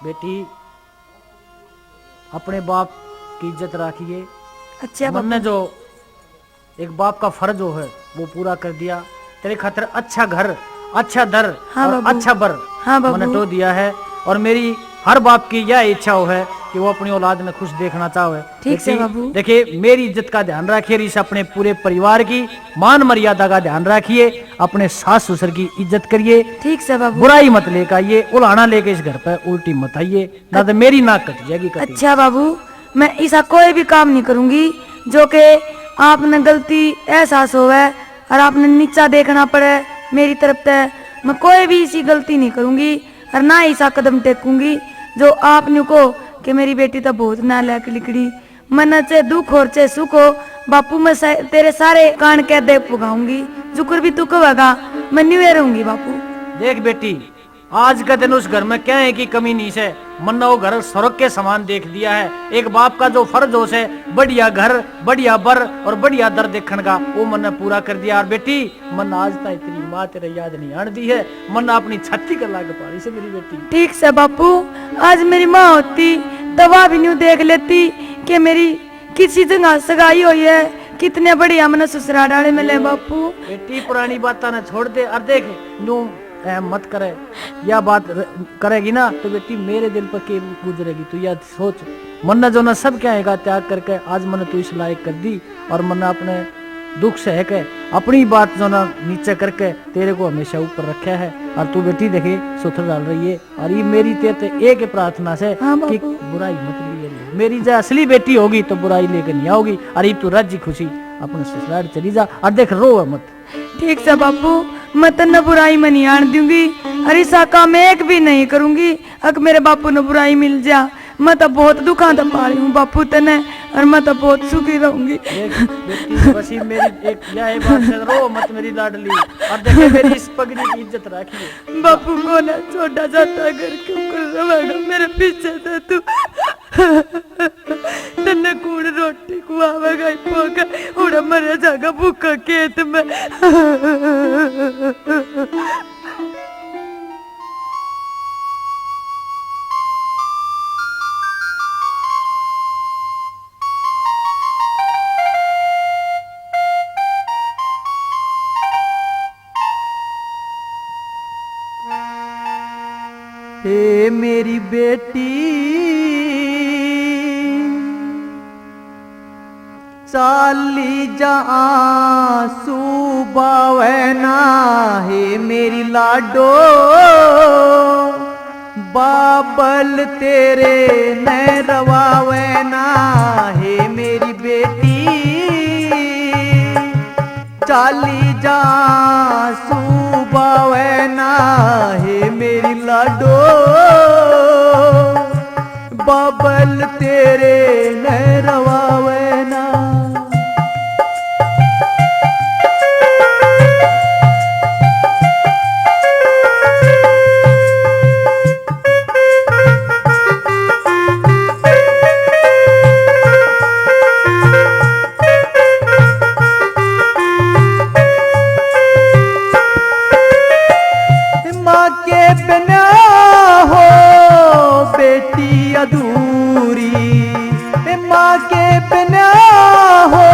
बेटी, अपने बाप की इज्जत राखिए। अच्छा मन्ने बाबू। जो एक बाप का फर्ज हो है, वो पूरा कर दिया। तेरे खातर अच्छा घर, अच्छा दर हाँ और बाबू। अच्छा बर हाँ बाबू। मन्ने तो दिया है। और मेरी हर बाप की यह इच्छा हो है कि वो अपनी औलाद ने खुश देखना चाहो है। ठीक से बेटी, बाबू। देखिए, मेरी इज्जत का ध्यान रखिए, इस अपने पूरे परिवार की मान मर्यादा का ध्यान रखिए, अपने सास ससुर की इज्जत करिए। ठीक से बाबू। बुराई मत लेकर आइए, उलाहना लेके इस घर पे उल्टी मत आइए, ना तो मेरी नाक कट जाएगी कटी। अच्छा बाबू, मैं ऐसा कोई भी काम नहीं करूंगी जो कि आपने गलती एहसास होवे और आपने नीचा देखना पड़े मेरी तरफ ते। मैं कोई भी ऐसी गलती नहीं करूंगी और ना ऐसा कदम टेकूंगी जो आप न्यू को कि मेरी बेटी तो बहुत नालायक लिकड़ी। मन्ने चाहे दुख और चाहे सुख हो, बापू, मैं सा-, तेरे सारे कान के दे पुगाऊंगी। जुकर भी तू कहेगा, मैं न्यू ए रहूंगी बापू। देख बेटी, आज का दिन उस घर में क्या है की कमी नहीं से। मन्ने वो घर स्वर्ग के समान देख दिया है। एक बाप का जो फर्ज हो से, बढ़िया घर, बढ़िया बर और बढ़िया दर देखण का, वो मन्ने पूरा कर दिया। और बेटी, मन्ने आज ताई तेरी माँ तेरे याद नहीं आन दी है। मन्ने अपनी छाती के लाग पाली से मेरी बेटी। ठीक से बापू, आज मेरी माँ होती तो वह भी न्यू देख लेती कि मेरी किसी जगह सगाई हुई है, कितने बढ़िया मन्ने ससुराल वाले मिले बापू। बेटी, पुरानी बातां ने छोड़ दे और देख, न्यू ऐ मत करे। या बात र-, करेगी ना तो बेटी मेरे दिल पर के गुजरेगी, तू या सोच। मन्ने जो ना सब क्या है का त्याग करके आज मन्ने तू इस लायक कर दी और मन्ने अपने दुख सह के अपनी बात जो ना नीचे करके तेरे को हमेशा ऊपर रखा है। और तू बेटी देखे सुथर डाल रही है। और ये मेरी तेरे ते एक ही प्रार्थना से हाँ कि बापू। बुराई मत लिए। मेरी जो असली बेटी होगी तो बुराई लेके नहीं आओगी। और ये तू राजी खुशी अपने ससुराल चली जा और देख, रोवे मत। ठीक से बापू, मैं तन्ने बुराई में नहीं आन दूंगी। और इसा काम एक भी नहीं करूंगी अक मेरे बापू ने बुराई मिल जा। मैं तो बहुत दुखा तो पाली हूँ बापू तने, और मैं तो बहुत सुखी रहूंगी। देख बेटी, बस ये मेरी एक यह है बात है, रो मत मेरी लाडली। और देखे मेरी इस पगड़ी की इज्जत रखिए। बापू को ना छोटा जाता घर क्यों कर रहा मेरे पीछे से तू? तन्ने कौन रोटी खुआवेगा, पोगा उड़ा मरे जागा भूखा खेत में। हे मेरी बेटी, चाली जा आंसू बावे ना, हे मेरी लाडो। बाबल तेरे नै रवावै ना, हे मेरी बेटी, चाली जा सूबावै ना, हे मेरी लाडो, बाबल तेरे नै रवावै ना। माँ के बिना हो बेटी अधूरी, माँ के बिना हो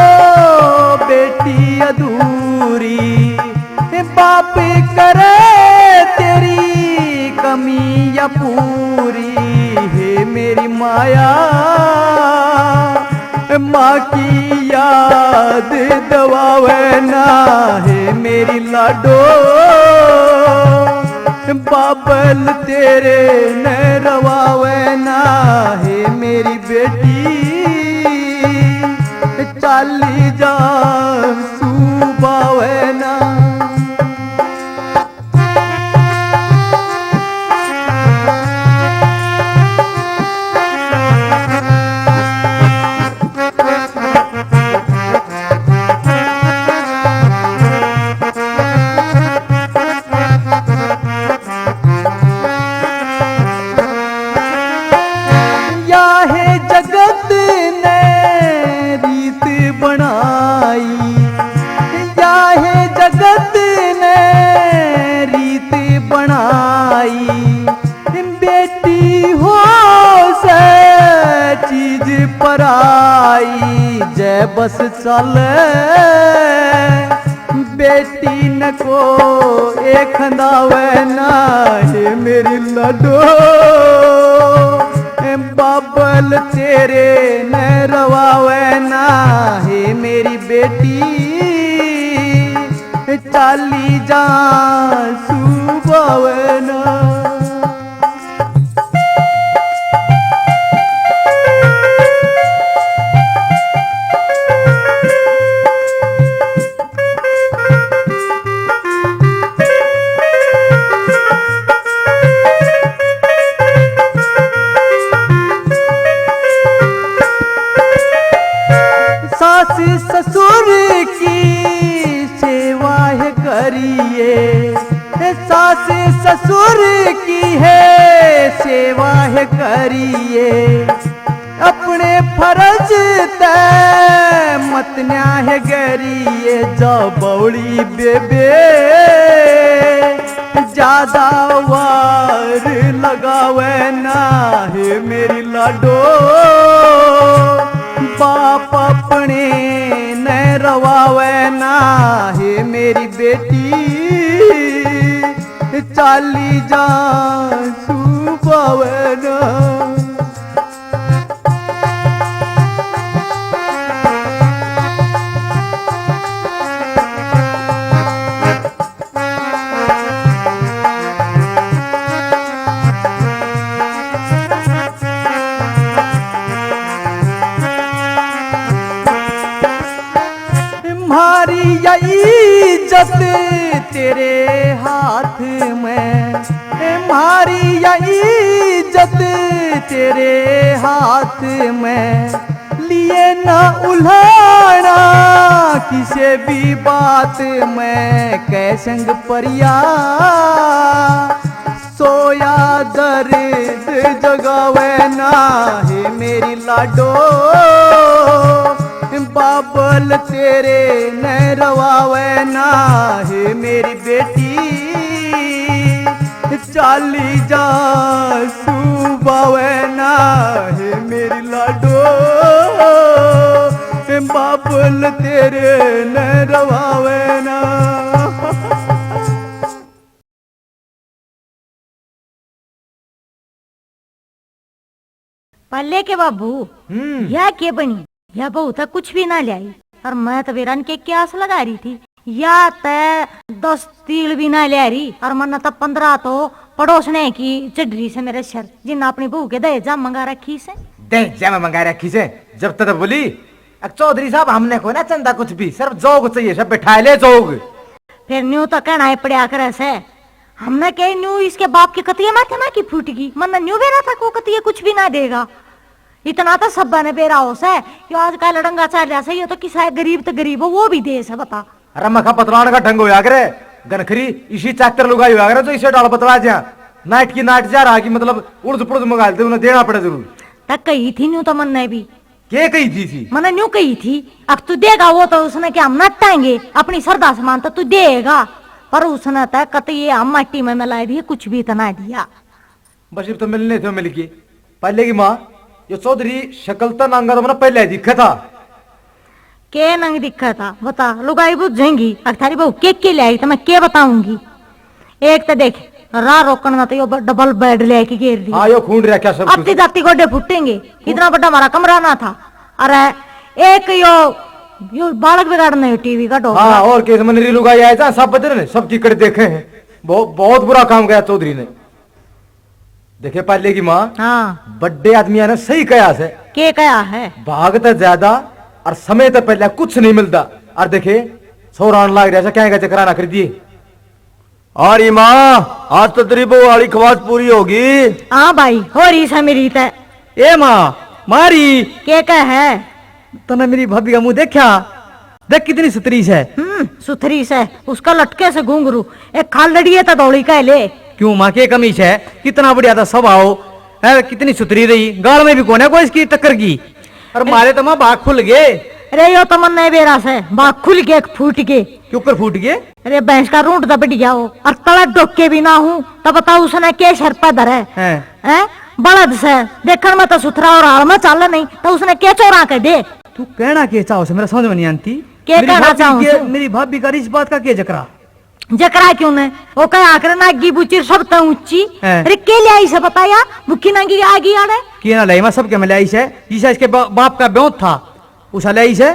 बेटी अधूरी, बाप करे तेरी कमी या पूरी। हे मेरी माया, माँ की याद दवावे ना, हे मेरी लाडो, बाबल तेरे नै रवावे ना, हे मेरी बेटी, चाली जा सूबावै ना। या है जगत ने रीत बनाई, या है जगत ने रीत बनाई, बेटी हो से चीज पराई, जै बस चाले बेटी न को ए खंदावे ना, हे मेरी लाडो, ए बाबल तेरे नै रवावे ना, हे मेरी बेटी, चाली जा सूबावै ना। सास ससुर की सेवा है करिए, सास ससुर की है सेवा है करिए, अपने फर्ज तै मत न्याह गरिए। जा बौली बेबे ज्यादा वार लगावे ना, हे मेरी लाडो, बाप अपने नै रवावे ना, हे मेरी बेटी, चाली जा सूबावै ना। म्हारी या इज्जत तेरे हाथ में, म्हारी या इज्जत तेरे हाथ में, लिए ना उल्हाना किसे भी बात में, कै संग परिया सोया दर्द जगावे ना, हे मेरी लाडो, बाबल तेरे नै रवावे ना, हे मेरी बेटी, चाली जा सूबावै ना, हे मेरी लाडो, बाबल तेरे नै रवावै ना। पाले के बाबू, हम्म। या के बनी? या बहू तो कुछ भी ना ल्याई, और मैं तो बेरा न के, के आस लगा रही थी। या तै दस तिल भी ना ल्या रही, और मन्ने तो पन्द्रह तो पड़ोसने की चढ़ रही से मेरे सर, जिन अपनी बहू के दहेजा मंगा रखी से। दहेजा में मंगा रखी से? जब तक बोली, "अक चौधरी साहब, हमने को ना चंदा कुछ भी, सिर्फ जोग चाहिए, सब बैठा ले जोग।" फिर न्यू तो कहना ही पड़ा करे से। हमने कही न्यू इसके बाप के कतिये माथे में की फूट गई, मन न्यू बेरा था को कतिये कुछ भी ना देगा। इतना तो सब्बा ने बेरा हो से, यो आजकल लड़ंगा चाल रहा से, यो तो किसा है गरीब तो गरीब हो, वो भी दे से बता। अरे मखा पतलान का ढंग होया करे, गनखरी इसी चाकर लुगाई होया करे जो इसे डाल पतला जा, नाट की नाट जा रहा कि मतलब उड़द पुड़द मंगा लेते, उन्हें देना पड़े जरूर। तक कही थी न्यू तो मन ने भी। के कही थी सी? मने न्यू कही थी, "अब तू देगा वो तो उसने क्या हम नटाएंगे, अपनी श्रद्धा समान तो तू देगा।" पर उसने तो कत ये हम माटी में मिला दिए, कुछ भी तो ना दिया। बस इब तो मिलने थे मिल गए। पहले की माँ, यो चौधरी शकल तो नांगा तो मैंने पहले दिखा था। के नंग दिखा था बता, लुगाई बुझेंगी। अक थारी बहू के के ले आई तो मैं के बताऊंगी। एक तो देख, राह रोकण में तो यो ब-, डबल बेड लेके घेर दिया। हाँ, यो खून रखा सब अब कुछ। ती जाती गोडे फूटेंगे। इतना बड़ा हमारा कमरा ना था। अरे एक यो, यो बालक बिगाड़ने टीवी का डोकरा। हाँ, और केस मंत्री लुगाई आए था, सब बदल ने, सब टिकट देखे हैं। बहुत, बहुत बुरा काम किया चौधरी ने। देखे पाले की माँ, हाँ। बड्डे आदमियां ने सही कहा से। के कहा है? भाग ते ज्यादा और समय ते पहले कुछ नहीं मिलता। और देखे, छोरा आन लाग रहा से, क्या का चक्कर ना कर दिए। अरे माँ, आज तो तेरी बहू वाली ख्वाहिश पूरी होगी। हाँ भाई, हो रही से मेरी ते। ए माँ, मारी। के कह है? तने मेरी भाभी का मुंह देखा? देख कितनी सुथरी से। हम्म, सुथरी से। उसका लटके से घुंघरू। एक खाल लड़िए तो दौड़ी कह ले। क्यों माँ, के कमी से? कितना बढ़िया था स्वभाव। है, कितनी सुथरी रही। गाल में भी कोने कोई इसकी टक्कर की। और मारे तो माँ भाग खुल गए। अरे यो तो मन नहीं बेरा से, भाग खुल गए, फूट गए। क्यों कर फूट गए? अरे भैंस का रूंट तो बढ़ गया हो, और तला डोके भी ना हूँ, तो बता उसने के सर पे धरे? हैं? हैं? बलद से, देखण में तो सुथरा और हाल में चाल नहीं, तो उसने के चोरा के दे? तू कहना के चाहो से, मेरा समझ में नहीं आती। के मेरी कहना भाभी चाहूँ के, सू? मेरी भाभी का इस बात का के जकरा? जकरा क्यों ने? वो कह आकर नागी बुचिर सब तक ऊंची। हैं। अरे के ले आई से बताया? भूखी नांगी आ गई आड़े। के ना लाई, मैं सबके में ले आई से, जिसा इसके बा-, बाप का ब्योत था, उसा ले आई से।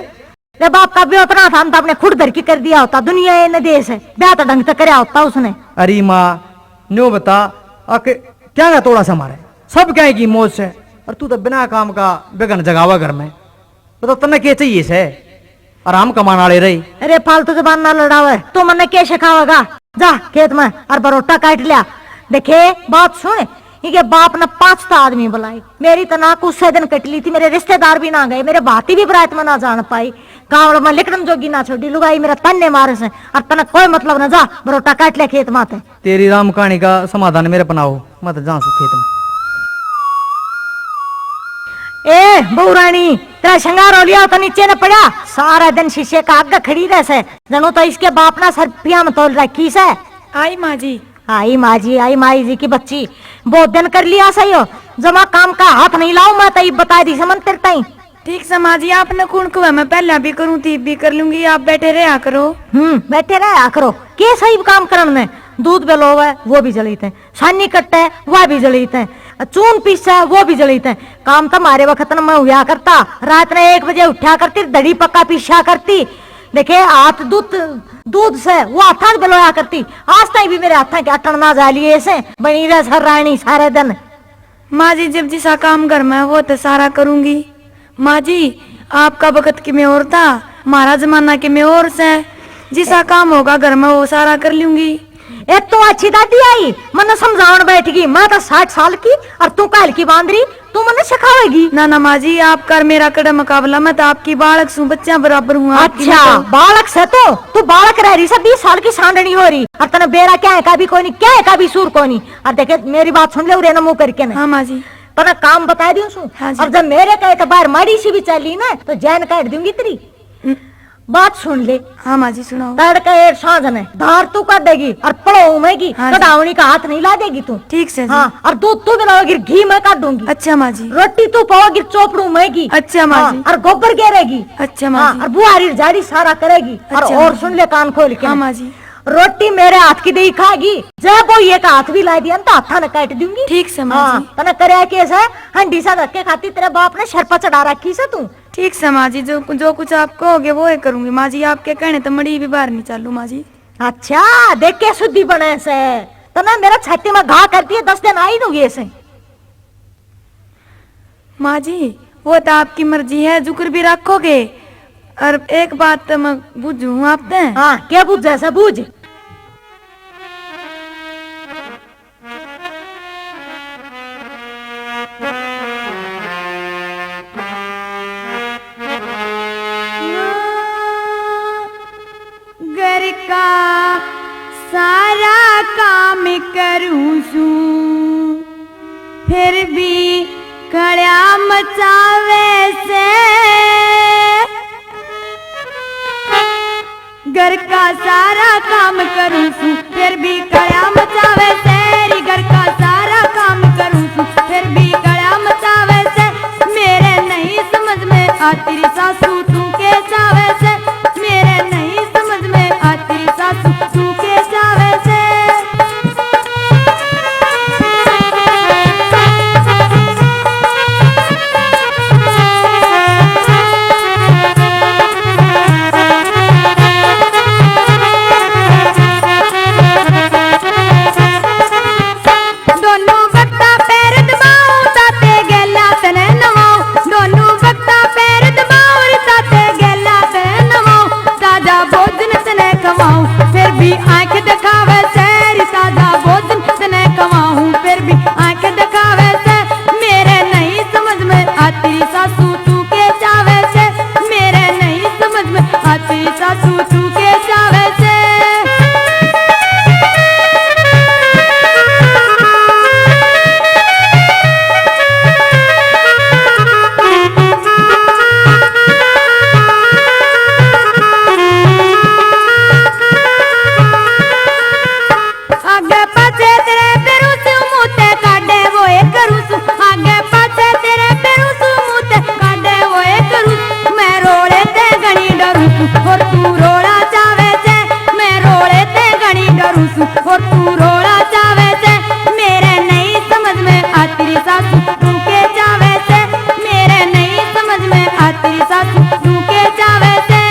रे बाप का ब्योत ना था, हम तो अपने खुद धर की कर दिया होता, दुनिया ये न देश है, ब्याह तो ढंग से करया होता उसने। अरे माँ, न्यू बता, अक क्या का तोड़ा से मारे? सब क्या की मौज से, और तू तो बिना काम का बेगन जगावा घर में। बता, तन्ने के चाहिए से? आराम कमाने वाले रहे। अरे फालतू जबान ना लड़ावे, तू मन्ने के सिखावेगा? जा खेत में और बरोटा काट लिया। देखे, बात सुन, इनके बाप ने पांच तो आदमी बुलाए, मेरी तो नाक उसे दिन कट ली थी, मेरे रिश्तेदार भी ना गए, मेरे भाती भी बरात में ना जान पाई, गाँव में लिकड़न जोगी ना छोड़ी, लुगाई मेरा तन्ने मारे से, और तने कोई मतलब ना, जा बरोटा काट लिया खेत माते। तेरी राम कहानी का समाधान मेरे पनाओ, मैं तो जाऊं सूं खेत में। ए बहुरानी, तेरा श्रृंगार हो लिया तो नीचे न पड़ा, सारा दिन शीशे का आगे खड़ी रह से, जणु तो इसके बाप ना सरपिया में तोल रखी से। आई माँ जी। आई माँ जी, आई माई जी की बच्ची, बहुत दिन कर लिया सही हो, जमा काम का हाथ नहीं लाऊं मैं तो, ये बता दी समन तेरे ताई। ठीक से माँ जी, आपने कौन कुआ मैं पहला भी करूँ थी, भी कर लूंगी, आप बैठे रहा करो। हम्म, बैठे रहा करो। के सही काम करन में? दूध बेलोवे, वो भी जलीते हैं, सानी कट्टे, वह भी जलीते हैं, चून पीसे, वो भी जलीते हैं। काम तो हमारे वक्त में हुआ करता, रात ने एक बजे उठा करती, दड़ी पक्का पीसा करती। देखे, हाथ दूध, दूध से वो हाथा बेलोया करती। आज ताई भी मेरे हाथा के अटन ना जा लिए से, बनी रह सर रानी सारे दिन। माँ जी, जब जिसा काम घर में हो तो सारा करूंगी। माँ जी, आपका बखत किमे और था, म्हारा जमाना किमे और से। जिसा काम होगा घर में, वो सारा कर लूंगी। ए, तू अच्छी दादी आई, मन्ने समझावन बैठ गई। मैं तो साठ साल की और तू काल की बांदरी, तू मन्ने सिखावेगी? ना, ना माँ जी, आपका और मेरा कड़ा मुकाबला, मैं तो आपकी बालक सूं, बच्चा बराबर हूँ आपकी, अच्छा, मैं तो बालक से तो, तू बालक रह रही से, बीस साल की सांडनी हो रही, और तने बेरा क्या है का भी कोनी, क्या है का भी सूर कोनी। और देखे, मेरी बात सुन ले, उरे ना मुंह करके ना। हाँ माँ जी। तने काम बता दूं सूं। हाँ जी। और जब मेरे कहे तो बाहर माड़ी सी भी चली ना, तो जैन काट दूंगी तेरी। न- बात सुन ले। हाँ माँ जी, सुनाओ। तड़के एक सांझ ने धार तू काटेगी और पड़ो उमेगी, हाँ जी। कढ़ावनी का हाथ नहीं ला देगी तू। ठीक से जी। हाँ, और दूध तू पिलाओगी, घी मैं काटूंगी। अच्छा माँ जी। रोटी तू पाओगी, चोपड़ू उमेगी। अच्छा माँ हाँ, जी। और गोबर गेरेगी। अच्छा माँ हाँ, जी। और बुहारी झाड़ी सारा करेगी। और, अच्छा और माँ जी। सुन ले कान खोल के। हाँ माँ जी। रोटी मेरे हाथ की दही खागी, जब वो ये का हाथ भी ला दिया ना, तो हाथा ने काट दूंगी। ठीक से माँ हाँ, जी। तने करया के से, हंडी सा धक्के खाती तेरे बाप ने सर पर चढ़ा रखी से तू। ठीक से माँ जी, जो, जो कुछ आप कहोगे वो ही करूंगी माँ जी, आपके कहने तो मड़ी भी बाहर नहीं चालू माँ जी। अच्छा, देख के शुद्धि बने से। तने मेरा छाती में घा कर दिए, दस दिन आई नु ये से। माँ जी, वो तो आपकी मर्जी है, जुकर भी रखोगे। और एक बात तो मैं बूझूं आपसे। हाँ, क्या बूझ, ऐसा बूझ। घर का सारा काम करूं सूं, फिर भी कळ्या मचावे से। घर का सारा काम करूं सूं, फिर भी कळ्या मचावे से। री घर का सारा काम करूं सूं, फिर भी कळ्या मचावे से। मेरे नहीं समझ में आती री सासू, तू के चावे से। मेरे नहीं समझ में आती री सासू, तू के चावे से। दोनों वक्ता पैर दबाऊं, ताते गैला तने नवाऊं। दोनों वक्ता पैर दबाऊं, रे ताते गैला तने नवाऊं। ताजा भोजन तने खवाऊं, फिर भी आंख दिखावे से। रे ताजा भोजन तने खवाऊं, फिर भी आंख दिखावे से। मेरे नहीं समझ में आती री सासू, तू के चावे से। मेरे नहीं समझ में आती री सासू, तू के चावे से। आगे पाछे तेरे फिरूं सूं, मुंह ते काढे वो एक करूं सूं। आगे पाछे तेरे फिरूं सूं, मुंह ते काढे वो एक करूं सूं। मैं रोले ते घणी डरूं सूं, और तू रोला चावे से। मैं रोले ते घणी डरूं सूं, और तू रोला चावे से। मेरे नहीं समझ में आती री सासू, तू के चावे से। मेरे नहीं समझ में आती री सासू, तू के चावे से।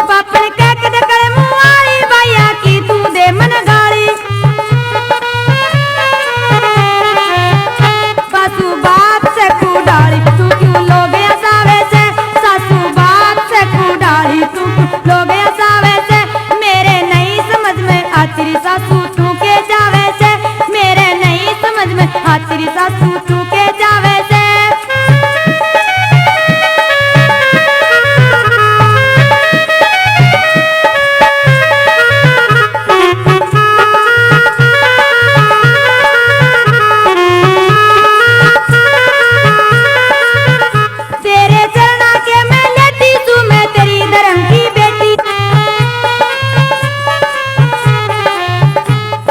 पापड़ के कद करे मुंह वाली, बाइया की तू दे मन गाली। सासू बात से कुडाली, तू क्यों लोग हंसावे से? सासू बात से कुडाली, तू क्यों लोग हंसावे से? मेरे नहीं समझ में आती री सासू, तू के चावे से? मेरे नहीं समझ में आती री सासू, तू के चावे से? तेरे चरणा के मैं लेटी सूं, मैं तेरी धर्म की बेटी।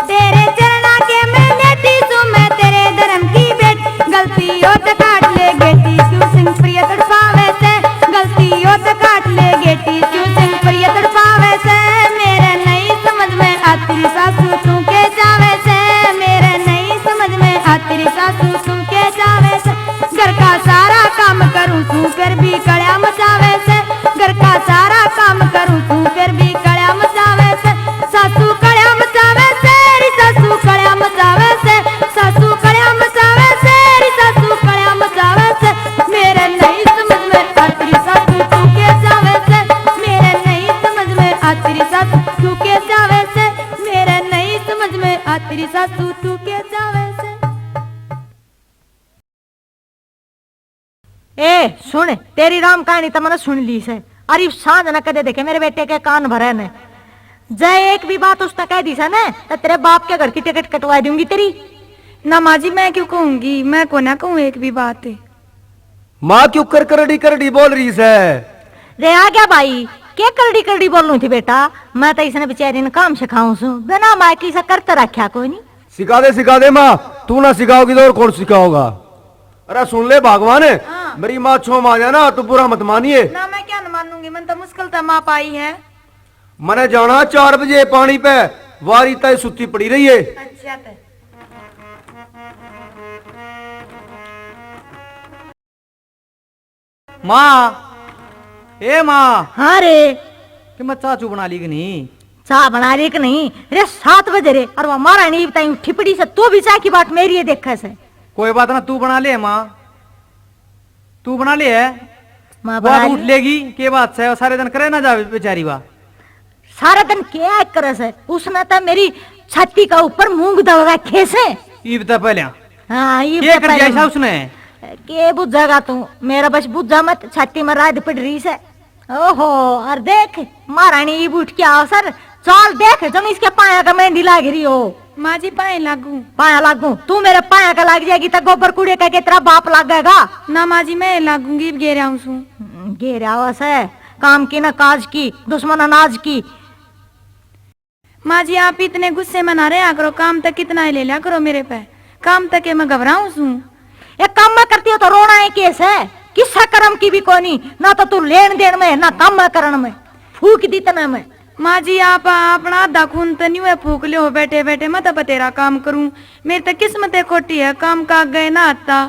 तेरे चरणा के मैं लेटी सूं, मैं तेरे धर्म की बेटी। गलती हो तो काट ले गेटी, शिव सिंह प्रिय तड़पावे से। गलती हो तो काट ले गेटी, शिव सिंह प्रिय तड़पावे से। मेरे नहीं समझ में आती री सासू, तू के चावे से? मेरे नहीं समझ में आती री सासू, तू के चावे से? घर का सारा काम करूं सूं, फिर भी कळ्या मचावे से। घर का सारा काम करूं सूं, फिर भी कळ्या मचावे से। सासू कळ्या मचावे से, री सासू कळ्या मचावे से। सासू कळ्या मचावे से, री सासू कळ्या मचावे से। मेरे नहीं समझ में आती री सासू, तू के चावे से? मेरे नहीं समझ में आती री सासू, तू के चावे से? मेरे नहीं समझ में आती री सासू, तू के चावे से? ए सुन, तेरी राम कहानी तो मैंने सुन ली से। अरे सांझ न कदे देखे मेरे बेटे के कान भरे ने। जय एक भी बात उसने कह दी से ना, तो तेरे बाप के घर की टिकट कटवा दूंगी तेरी। ना माँ जी, मैं क्यों कहूंगी, मैं को ना कहूँ एक भी बात। माँ क्यों कर करड़ी करड़ी बोल रही से? रे आ गया भाई, के करड़ी करड़ी बोलूं थी बेटा? मैं तो इसने बेचारी ने काम सिखाऊं सू, बिना माँ की से करते रखा कोई नहीं। सिखा दे, सिखा दे माँ, तू ना सिखाओगी तो और कौन सिखाओगा? अरे सुन ले भगवान, हाँ। मेरी माँ छो माँ जाना, तू बुरा मत मानिए। ना, मैं क्या न मानूंगी, मन तो मुश्किल तो माँ पाई है। मने जाना चार बजे पानी पे, वारी ताई सुत्ती पड़ी रही है। अच्छा ते। माँ, ए माँ। हाँ रे। कि मैं चाह चू बना ली कि नहीं? चाह बना ली कि नहीं? रे, सात बजे रे, और वो महारानी इब ताई उठी पड़ी से, तू भी चाह की बाट मेरी ये देखे से। कोई बात ना, तू बना ले माँ, तू बना ले है। माँ वो बना आज उठ ली। लेगी, के बात से, सारे दिन करे ना जा बेचारी वा। सारा दिन क्या करे से? उसने तो मेरी छाती का ऊपर मूंग दल रखे से। ईब तो पहले। हाँ, ईब के तो कर दिया पहले। ऐसा उसने? के बुझेगा तू? मेरा बस बुझा मत, छाती में राद पड़ रही से। ओहो, और देख, महारानी ईब उठ के आओ सर, चाल देख, जम इसके पाया का मेहंदी लाग रही हो। माँ जी, पाए लागू। पाया लागू? तू मेरे पाया का लाग जाएगी तो गोबर कूड़े का के तेरा बाप लागेगा। ना माँ जी, मैं लागूंगी, ईब घेरा हूँ सू। हम्म, घेरा हो से, काम की ना काज की, दुश्मन अनाज की। माँ जी, आप इतने गुस्से में ना रहा करो, काम तक कितना ही ले लिया करो मेरे पे, काम तक के मैं घबराऊं सूं। एक काम मैं करती हो तो रोना है केस है, किस्सा कर्म की भी कोनी, ना तो तू लेन देन में, ना काम में करण में, फूक दी तने मैं। माँ जी, आप अपना आधा खून तो न्यू है फूक लियो बैठे बैठे, मैं तो बतेरा काम करूं, मेरी तो किस्मत है खोटी है, काम का आगे ना आता।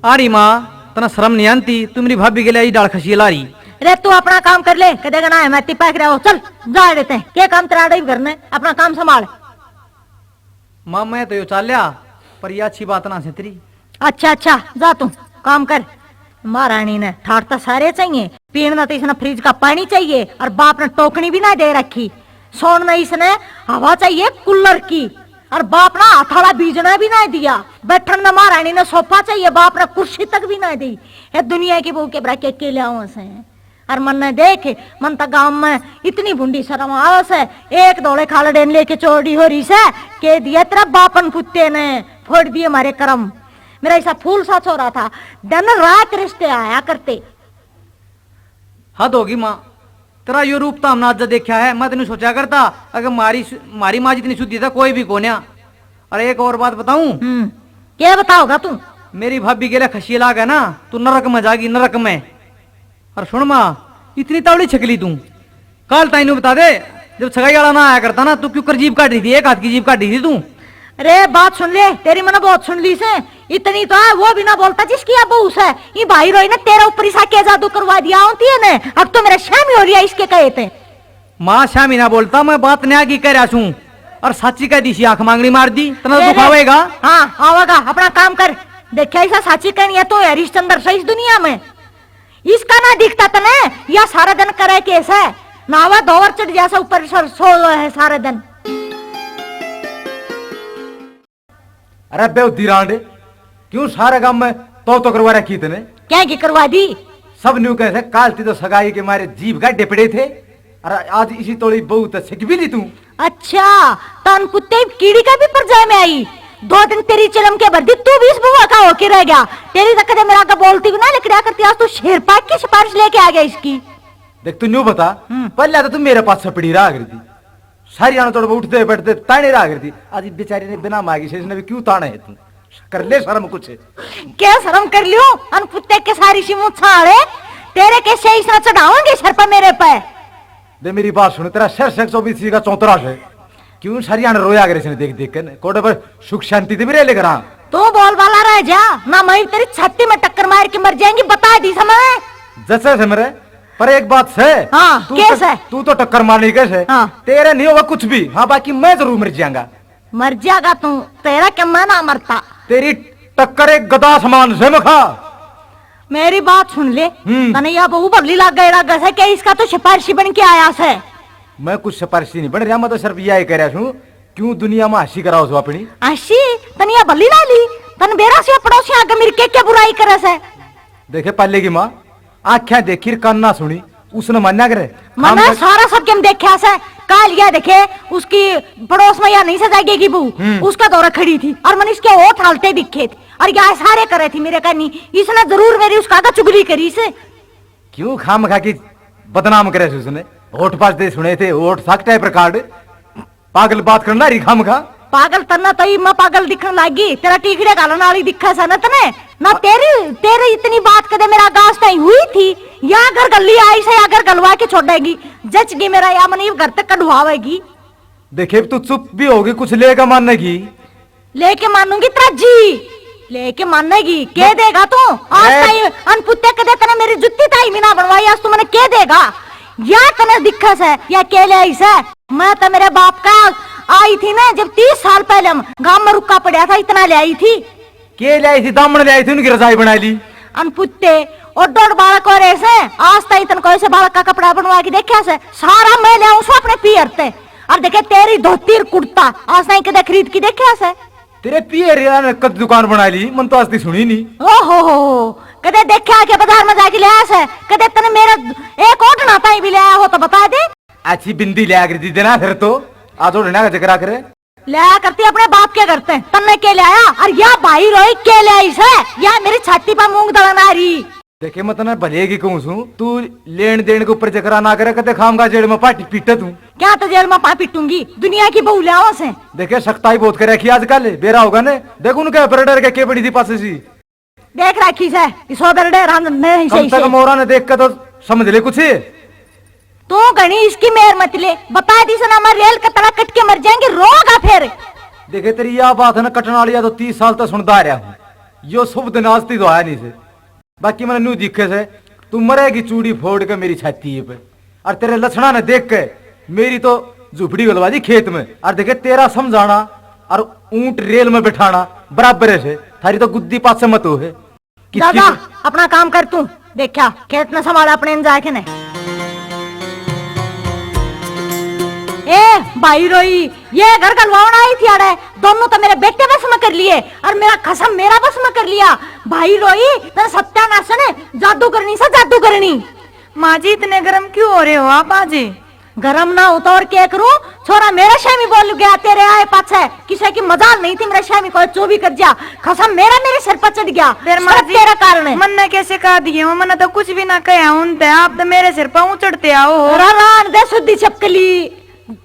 आड़ी माँ, तना शर्म नहीं आती? तू मेरी भाभी के लिए आई डाल खसी ला रही। रे, तू अपना काम कर ले, कदे का ना है, मैं टिपा के रहो। चल, जा रे तै, के काम तेरा आड़े ही करना है, अपना काम संभाल। माँ, मैं तो यो चाल्या, पर ये अच्छी बात ना से तेरी। अच्छा, अच्छा, जा तू काम कर। महारानी ने ठाट तो सारे चाहिए, पीण ना तो इसने फ्रिज का पानी चाहिए, और बाप ने टोकनी भी ना दे रखी। सोन ने इसने हवा चाहिए कूलर की, और बाप ना हाथ वाला बीजना भी ना दिया। बैठन ने महारानी ने सोफा चाहिए, बाप ने कुर्सी तक भी ना दी। हे दुनिया की बहू के बरा के, के ले आओ से? और मन्ने देख, मन तो गांव में इतनी भूंडी शर्म आवे से, एक धोले खालड़े ने लेके चोरी हो रही से, के दिया तेरा बापन पुत्ते ने, फोड़ दिए मारे करम। मेरा ऐसा फूल सा छोरा था, दिन रात रिश्ते आया करते। हद होगी माँ, तेरा यो रूप तो हमने आज देखा है। मैं तो नहीं सोचा करता, अगर मारी सु-, मारी माँ जितनी शुद्धि था कोई भी कोन्या। अरे एक और बात बताऊं? हम्म, क्या बताओगा तू? मेरी भाभी के लिए खसी लाग है ना, तू नरक में जागी, नरक में। और सुन माँ, इतनी तावड़ी छकली तू, काल ताई नू बता दे, जब सगाई वाला ना आया करता ना, तू क्यों कर जीभ काट रही थी, एक हाथ की जीभ काट रही थी तू। अरे बात सुन ले, तेरी मैंने बहुत सुन ली से। इतनी तो है, वो भी ना बोलता जिसकी अब बहू से। ये भाई रोई ने तेरे ऊपर इसा क्या जादू करवा दिया होती है ने, अब तो मेरा शामी हो लिया इसके कहे थे। माँ, शामी ना बोलता, मैं बात न्याय की कह रहा सूं। और साची कह दी सी, आंख मांगनी मार दी, तना अरे, दुखावेगा। हाँ, आवेगा, अपना काम कर। देखा, ऐसा साची कहनी है तो हरीशचंद्र से इस दुनिया में। इसका ना दिखता तने, या सारा दिन करे केस है, नहावा धोवर चढ़ जैसा ऊपर सर सो है सारे दिन। अरे बेहूदी रांड, क्यों सारे गांव में तो तो करवा रखी तने? क्या की करवा दी? सब न्यू कहे से, काल ती तो सगाई के मारे जीभ गाड्डे पड़े थे, अरे आज इसी तोली बहू तो सिक भी ली तू। अच्छा, तन कुत्ते कीड़ी का भी परजाय में आई। दो दिन तेरी चिलम के भर दी, तू भी इस बुआ का होके रह गया। तेरी तो कदे मेरा आगे बोलती भी ना लिकड़ा करती, आज तू शेर पाक की सिफारिश लेके आ गया इसकी। देख तू न्यू बता, हम्म। पहले तो तू मेरे पास सपड़ी रहा करती, सारी आना तोड़ उठते बैठते ताने रहा करती। आज बेचारी ने बिना मांगी से इसने भी क्यों ताने है तू? कर ले शर्म कुछ। क्या शर्म कर लियो? अन कुत्ते के सारी सी मुछाड़े, तेरे के से इसना चढ़ाओगे सर पर मेरे पे। दे मेरी बात सुन, तेरा सिर से चौबीस का चौतरा से क्यों सारी आने रोया करे इसने देख देख के? कोटे पर सुख शांति ते भी रह ले करा। तू बोल वाला रह जा, ना मैं तेरी छाती में टक्कर मार के मर जाएंगी, बता दी समय। जैसे से मेरे, पर एक बात से। हाँ, तू कैसे? तो, तू तो टक्कर मारनी कैसे? हाँ। तेरे नहीं होगा कुछ भी, हाँ, बाकी मैं जरूर मर जाऊंगा। मर जाएगा तू, तेरा क्या मैं ना मरता? तेरी टक्कर एक गदा समान से मखा। मेरी बात सुन ले, हम्म। तने या बहू भली लाग गई, लाग से क्या इसका तो सिफारिशी बन के आया से? मैं कुछ सिफारिशी नहीं बन रहा, मैं तो सिर्फ यही कह रहा हूँ, क्यों दुनिया में हंसी कराओ सो अपनी? हंसी? तने या भली ला ली, तन बेरा से पड़ोसी आगे मेरी के क्या बुराई करे से? देखे पहले की माँ, आख्या देखी, कान ना सुनी, उसने मान्या करे। मन्ने सारा सब गेम देखा से। काल ये देखे, उसकी पड़ोस में या नहीं सजाएगी बहू, हम्म। उसका दौरा खड़ी थी और मैंने इसके होठ हालते दिखे थे और या सारे करे थी मेरे कहनी, इसने जरूर मेरी उसका आगे चुगली करी से। क्यों खाम खा की बदनाम करे से उसने? होठ पास दे सुने थे, होठ साक टाइप रिकॉर्ड। पागल बात करना री खामखा। पागल तन्ना तो इब मैं पागल दिखण लागी, तेरा टीकड़े घालण वाली दिखे से ना तने। ना तेरी, तेरी इतनी बात कदे मेरा गास ताई हुई थी। या घर गली आई से, या घर गलवा के छोड़ेगी। जच गई मेरा या मन इब घर तक कढ़वावेगी। देखे, तू चुप भी होगी, कुछ लेके मानेगी? लेके मानूंगी तेरा जी, लेके मानेगी। के देगा तू? आज ताई अनपुत्ते कदे तने मेरी जुत्ती ताई भी ना बनवाई, आज तू मने के देगा? या तने दिखे से, या के ले आई से? मैं तो मेरे बाप का आई थी ना, जब तीस साल पहले हम गांव में रुका पड़ा था, इतना ले आई थी। के ले आई थी? दामन ले आई थी, उनकी रजाई बना ली। अनपुत्ते, और डोड बालक हो रहे से, आज ताई तन कोई से बालक का कपड़ा बनवा के देखा से? सारा मैं ले आऊं सो अपने पीहर ते। और देखे तेरी धोती और कुर्ता, आज ताई कदे खरीद के देखा से? तेरे पीहर यार कद दुकान बना ली, मन तो आज तक सुनी नहीं। ओ हो हो हो, कदे देखा के बाजार में जाके ले आया से? कदे तने मेरा एक ओढ़ना ताई भी ले आया हो तो बता दे। अच्छी बिंदी ले आकर दी देना फिर तो, आज ओढ़ना का जिक्र करे। ले आया करती अपने बाप के घर ते, तन्ने के ले आया? और या भाई रोई के ले आई से? या मेरी छाती पर मूंग दलन आ रही। देखे, मैं तन्ने भले की कहूं सूं, तू लेन देन के ऊपर जकरा ना करे, कदे खामगा जेल में पाटी पीटे तू। क्या तो जेल में पा पीटूंगी, दुनिया की बहू ले आओ से। देखे, सख्ताई बहुत करे रखी आजकल, बेरा होगा ने। देख उनके पर डर के के बड़ी थी पासे सी। देख रखी से, इस ओदर डे राम नहीं कम सही से से। कम औरा ने देख के तो समझ ले कुछ। तू घणी इसकी मेर मत ले, बता दी से ना, मैं रेल का तला कट के मर जाएंगे, रोगा फिर। देखे, तेरी या बात है ना कटने वाली, या तो तीस साल तो सुनता आ रहा हूँ, यो शुभ दिन आज ती तो आया नहीं से। बाकी मैंने न्यू दिखे से, तू मरेगी चूड़ी फोड़ के मेरी छाती पे। और तेरे लक्षणा ने देख के मेरी तो झुपड़ी गलवा दी खेत में। और देखे, तेरा समझाना और ऊंट रेल में बिठाना बराबर है से। थारी तो गुद्दी पाछे मत हो है। किसकी दादा, तो अपना काम कर तू। देखा, खेत न संभाला अपने न जाके ने। ए भाई रोई, ये घर गलवावण आई थी आड़े, दोनों तो मेरे बेटे बस में कर लिए और मेरा खसम मेरा बस में कर लिया। भाई रोई, तेरा सत्यानाश ने जादू करनी से जादू करनी। माँ जी, इतने गरम क्यों हो रहे हो आप आज? गरम ना हो तो और क्या करूं? छोरा मेरा श्यामी बोल गया तेरे आए पाछे, किसी की मजाल नहीं थी, मेरा श्यामी को चोरी कर दिया, खसम मेरा मेरे सिर पर चढ़ गया, फिर माँ सब जी, तेरा कारण है। मन्ने कैसे कह दिए हो? मन्ने तो कुछ भी ना कहा उनते, आप तो मेरे सिर पर उचड़ते आओ। अरे रान दे सुद्धी छपकली,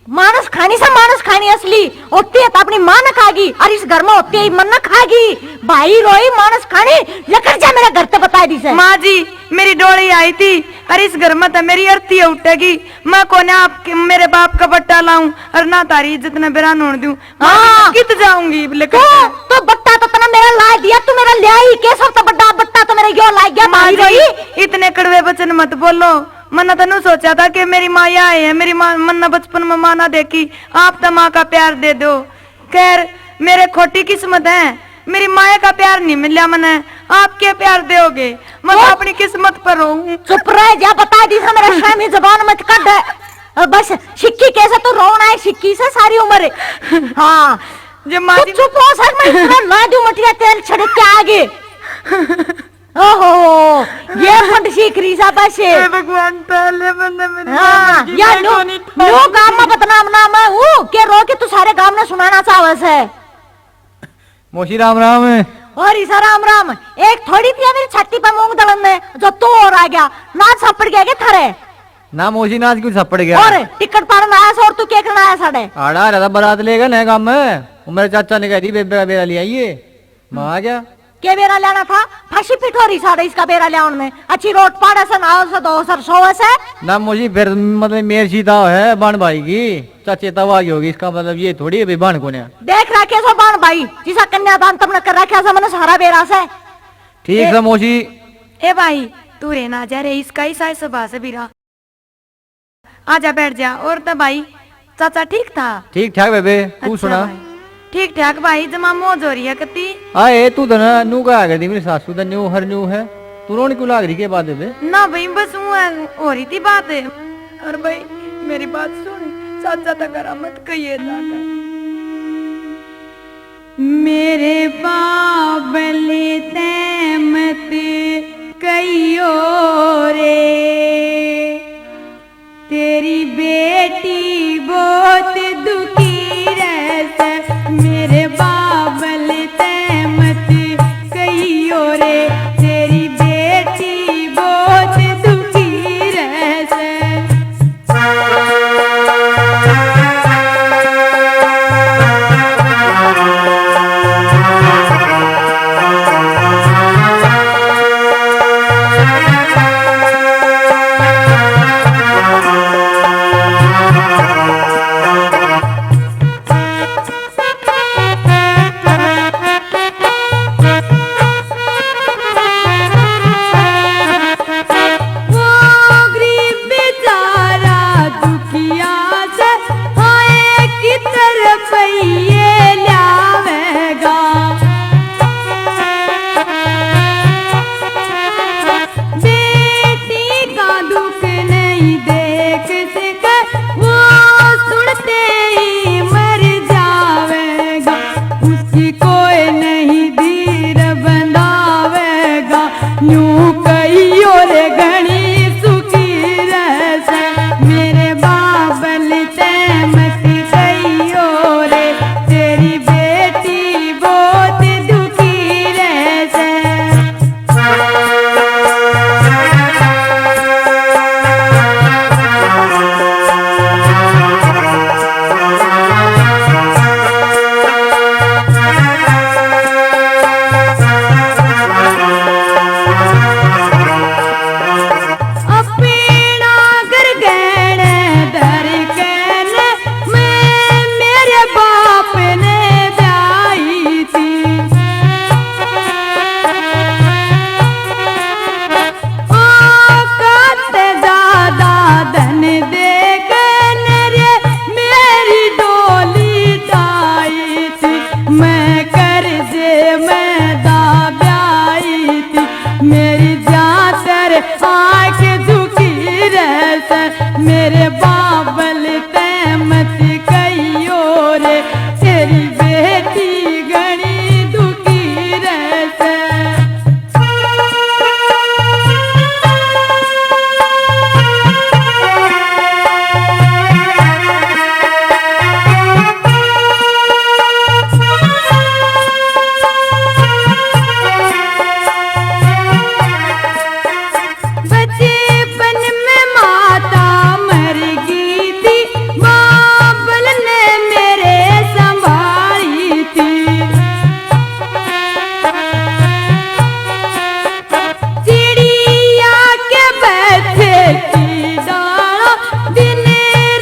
मानस खानी से मानस खानी असली होती है तो अपनी माँ ने खागी, और इस घर में होती है मन ने खागी। भाई रोई मानस खानी, लेकर जा मेरे घर ते बता दी से। माँ जी, मेरी डोली आई थी, और इस घर में तो मेरी अर्थी उठेगी। मैं कोने आपके, मेरे बाप का बट्टा लाऊं और ना तारी इज्जत ने बेरान होने दूं। हाँ। मैं कित जाऊंगी लेकर तू? तो बट्टा तो तना मेरा ला दिया, तू मेरा ले आई के? सब तो बड़ा बट्टा तो मेरा यो ला गया, माँ भाई जी, रोई। इतने कड़वे वचन मत बोलो। मन्ने तो न्यू सोचा था कि मेरी माँ या है, मेरी माँ, मन्ने बचपन में माँ ना देखी, आप तो माँ का प्यार दे दो। खैर, मेरे खोटी किस्मत है, मेरी माया का प्यार नहीं मिला मने। आप क्या प्यार दोगे? मैं तो अपनी किस्मत पर रोऊं। चुप रह जा, बता दी से मेरा श्यामी, जबान मत काट। अ, बस सिक्की कैसे तू रोना है, सिक्की से सारी उम्र। हाँ। जब माँ तू जी चुप हो सर, मैं इतना ना दूं मटिया तेल छिड़क के आगे। ओहो, ये फंड सीख रही सा बस। हे भगवान, पहले बंदे मेरी हाँ, माँ जी या मैं नो, क्यों नहीं नो गांव में बदनाम ना मैं हूँ, के रो के तू सारे गांव ने सुनाना चाहवे से। मौसी राम राम। और ईसा राम राम। एक थोड़ी थी मेरी छाती पे मूंग दलन ने, जो तू और आ गया, नाच छपड़ गया के थारे? ना मौसी, नाच क्यों छपड़ गया? और टिकट पाड़न आया सा और तू के करना आया साढ़े? आड़ा रहता बारात लेगा ना गांव में, वो मेरे चाचा ने कह दी बेबे का बेरा ले आइए, मैं आ गया। के बेरा लेना था? फांसी पिठोरी साढ़े इसका बेरा ले आउन में। अच्छी रोट पाड़े से, नहाओ से, धो सर, सोवे से। ना मौसी, फिर मतलब मेरे सीधा है बाण भाई की। चाचे तब आगे होगी, इसका मतलब ये थोड़ी है भाई बाण कोन्या। देख रखे सो बाण भाई, जिसा कन्यादान तुमने कर रखा से, मैंने सारा बेरा से। ठीक ए, से मौसी। ए भाई, तू रे ना जा रे, इसका ही साइज से बास है बीरा। आजा बैठ जा। और तो भाई, चाचा ठीक था? ठीक ठाक बेबे, तू अच्छा सुना? भाई। ठीक ठाक भाई, जमा मौज हो रही है कती। आए, तू तो ना नू कहा कर दी मेरी सासू तो न्यू हर न्यू है। तू रोन क्यों लाग रही के बात बेबे? ना भाई, बस ऊँ है, हो रही थी बात। और भाई, मेरी बात सुन, चाचा तो करा मत कहिए जाकर। मेरे बाबल ते मत कहियो रे, तेरी बेटी बहुत दुखी रहसे। मेरे बाबल ते मत कहियो रे, तेरी बेटी बहुत दुखी रहसे। आंख झुकी रह से मेरे बाबल तै मत कहियो रे, तेरी बेटी घणी दुखी रह से। बचपन में माता मर गई थी, बाबल ने मेरे संभाली थी। चिड़िया के बच्चे की डाला दिन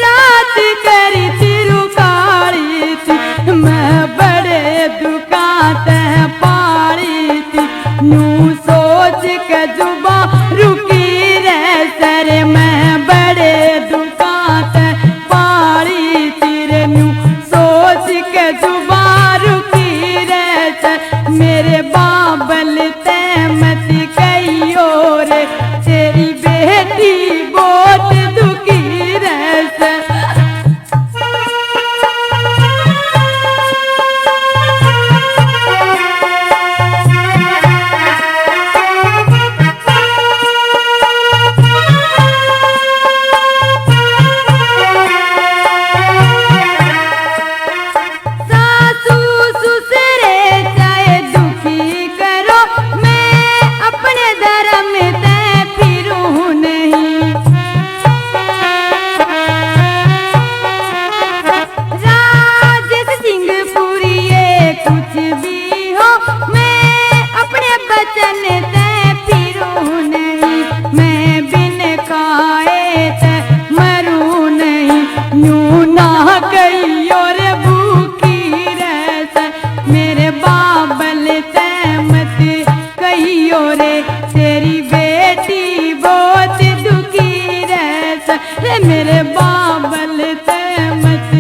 रात करी थी रुकाली थी, मैं बड़े दुख कां तै पाली थी, न्यू सोच के जुबा रुकी रह सर, मैं बड़े दुख कां तै पाली थी रे, न्यू सोच के जुबा रुकी रह सर, मेरे बाबल तै मत कहियो रे, तेरी बेटी बहुत दुखी रह सर। सासू ससुरे चाहे दुखी करो, मैं अपने धर्म तै फिरूं नहीं। राजेश सिंह पुरी ये कुछ भी हो, मैं अपने वचन तै फिरूं नहीं, मैं बिन खाए तै मरूं नहीं। न्यू ना कहियो रे भूखी रह सै, मेरे बाबल तै मत कहियो रे, तेरी बेटी बहुत दुखी रह सै, रे मेरे बाबल तै मत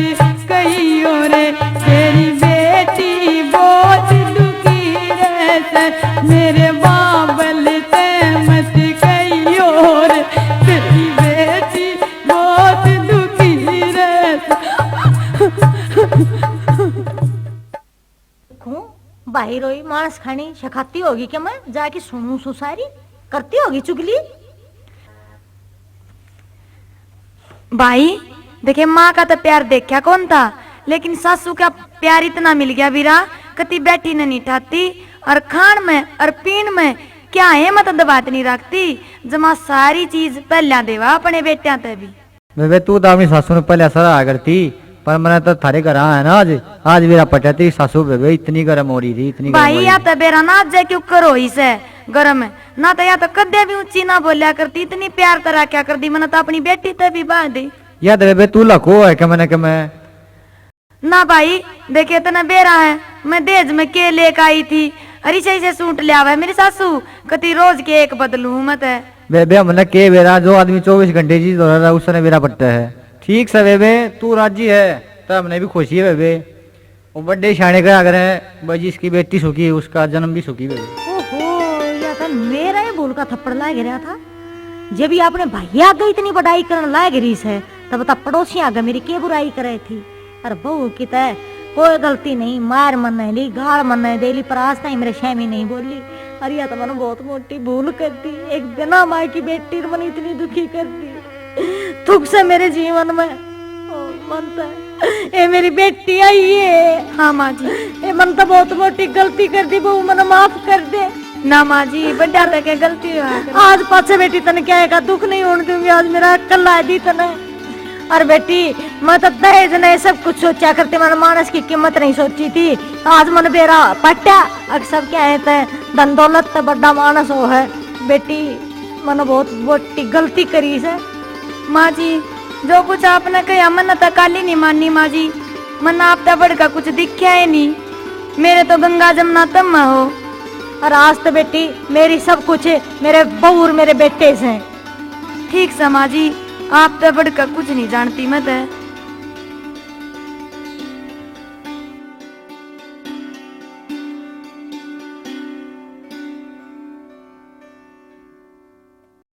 कहियो रे, तेरी बेटी बहुत दुखी रह सै, मेरे बाबल तै मत कहियो रे, तेरी बेटी बहुत दुखी रह सै। देखूं, भाई रोई मानस खानी सिखाती होगी कि मैं जाके सुनूं सु सारी, करती होगी चुगली। भाई, देखे, माँ का तो प्यार देखा कौन था, लेकिन सासू का प्यार इतना मिल गया बीरा, कती बैठी न नहीं ठाती, और खान में और पीन में क्या है, मत दबात नहीं रखती, जमा सारी चीज पहला देवा अपने बेटियां ते भी। बेबे, तू तो अपनी सासू ने पहले सराहा करती, पर मैंने तो थारे घर आया ना आज, आज मेरा पटा तेरी सासू बेबे इतनी गर्म हो रही थी, इतनी गर्म हो भाई, रही या थी। तो बेरा ना आज क्यों करो इसे गर्म, ना तो या तो कदे भी ऊंची ना बोल्या करती, इतनी प्यार तो रखा करती, मैंने तो अपनी बेटी ते भी बांध दी। या तो बेबे तू लको है कि मैंने कि मैं ना भाई, देखे तने बेरा है, मैं दहेज में के लेके आई थी, अरे इसे इसे सूट ले आवे मेरी सासू, कती रोज के एक बदलूं मैं ते। बेबे, हमने के बेरा, जो आदमी चौबीस घंटे जी दौड़ा रहा, उसने बेरा पट्टा है। ठीक से बेबे, तू राजी है तो हमने भी खुशी है बेबे। वो बड़े सियाने कहा करें, भाई, जिसकी बेटी सुखी, उसका जन्म भी सुखी बेबे। ओहो, या तो मेरा ही भूल का थप्पड़ लाग रहा था। जब ये अपने भाई आगे इतनी बड़ाई करने लाग रही से, तब तो पड़ोसी आगे मेरी के बुराई करे थी। अरे बहू की तै कोई गलती नहीं, मार मन्ने ली, गाल मन्ने दे ली, पर आज ताई मेरे स्यामी नहीं बोली। अरे या तो मैंने बहुत मोटी भूल कर दी। एक बिना माँ की बेटी ने मैंने इतनी दुखी कर दी। थुक से मेरे जीवन में। ओ, मन तो, ए मेरी बेटी आई है। हाँ माँ जी। ए मन तो बहुत मोटी गलती कर दी बहू, मने माफ कर दे। ना माँ जी, बड़ा तक गलती हुआ करे। आज पाछे बेटी तने क्या का दुख नहीं होने दूंगी, आज मेरा कल्ला दी तने। अरे बेटी, मैं तो दहेज ने सब कुछ सोचा करती, मैंने मानस की कीमत नहीं सोची थी। आज मन बेरा पट्या, अक सब क्या है ते धन दौलत ते बड़ा मानस हो है। बेटी, मैंने बहुत मोटी गलती करी से। माँ जी, जो कुछ आपने कहा, मैंने तो काली नहीं मानी माँ जी। मैंने आप तै बढ़ का कुछ दिखा ही नहीं। मेरे तो गंगा जमुना तम हो। और आज तो बेटी मेरी सब कुछ मेरे बहू और मेरे बेटे से। ठीक से माँ जी, आप तै बढ़ का कुछ नहीं जानती मैं तो।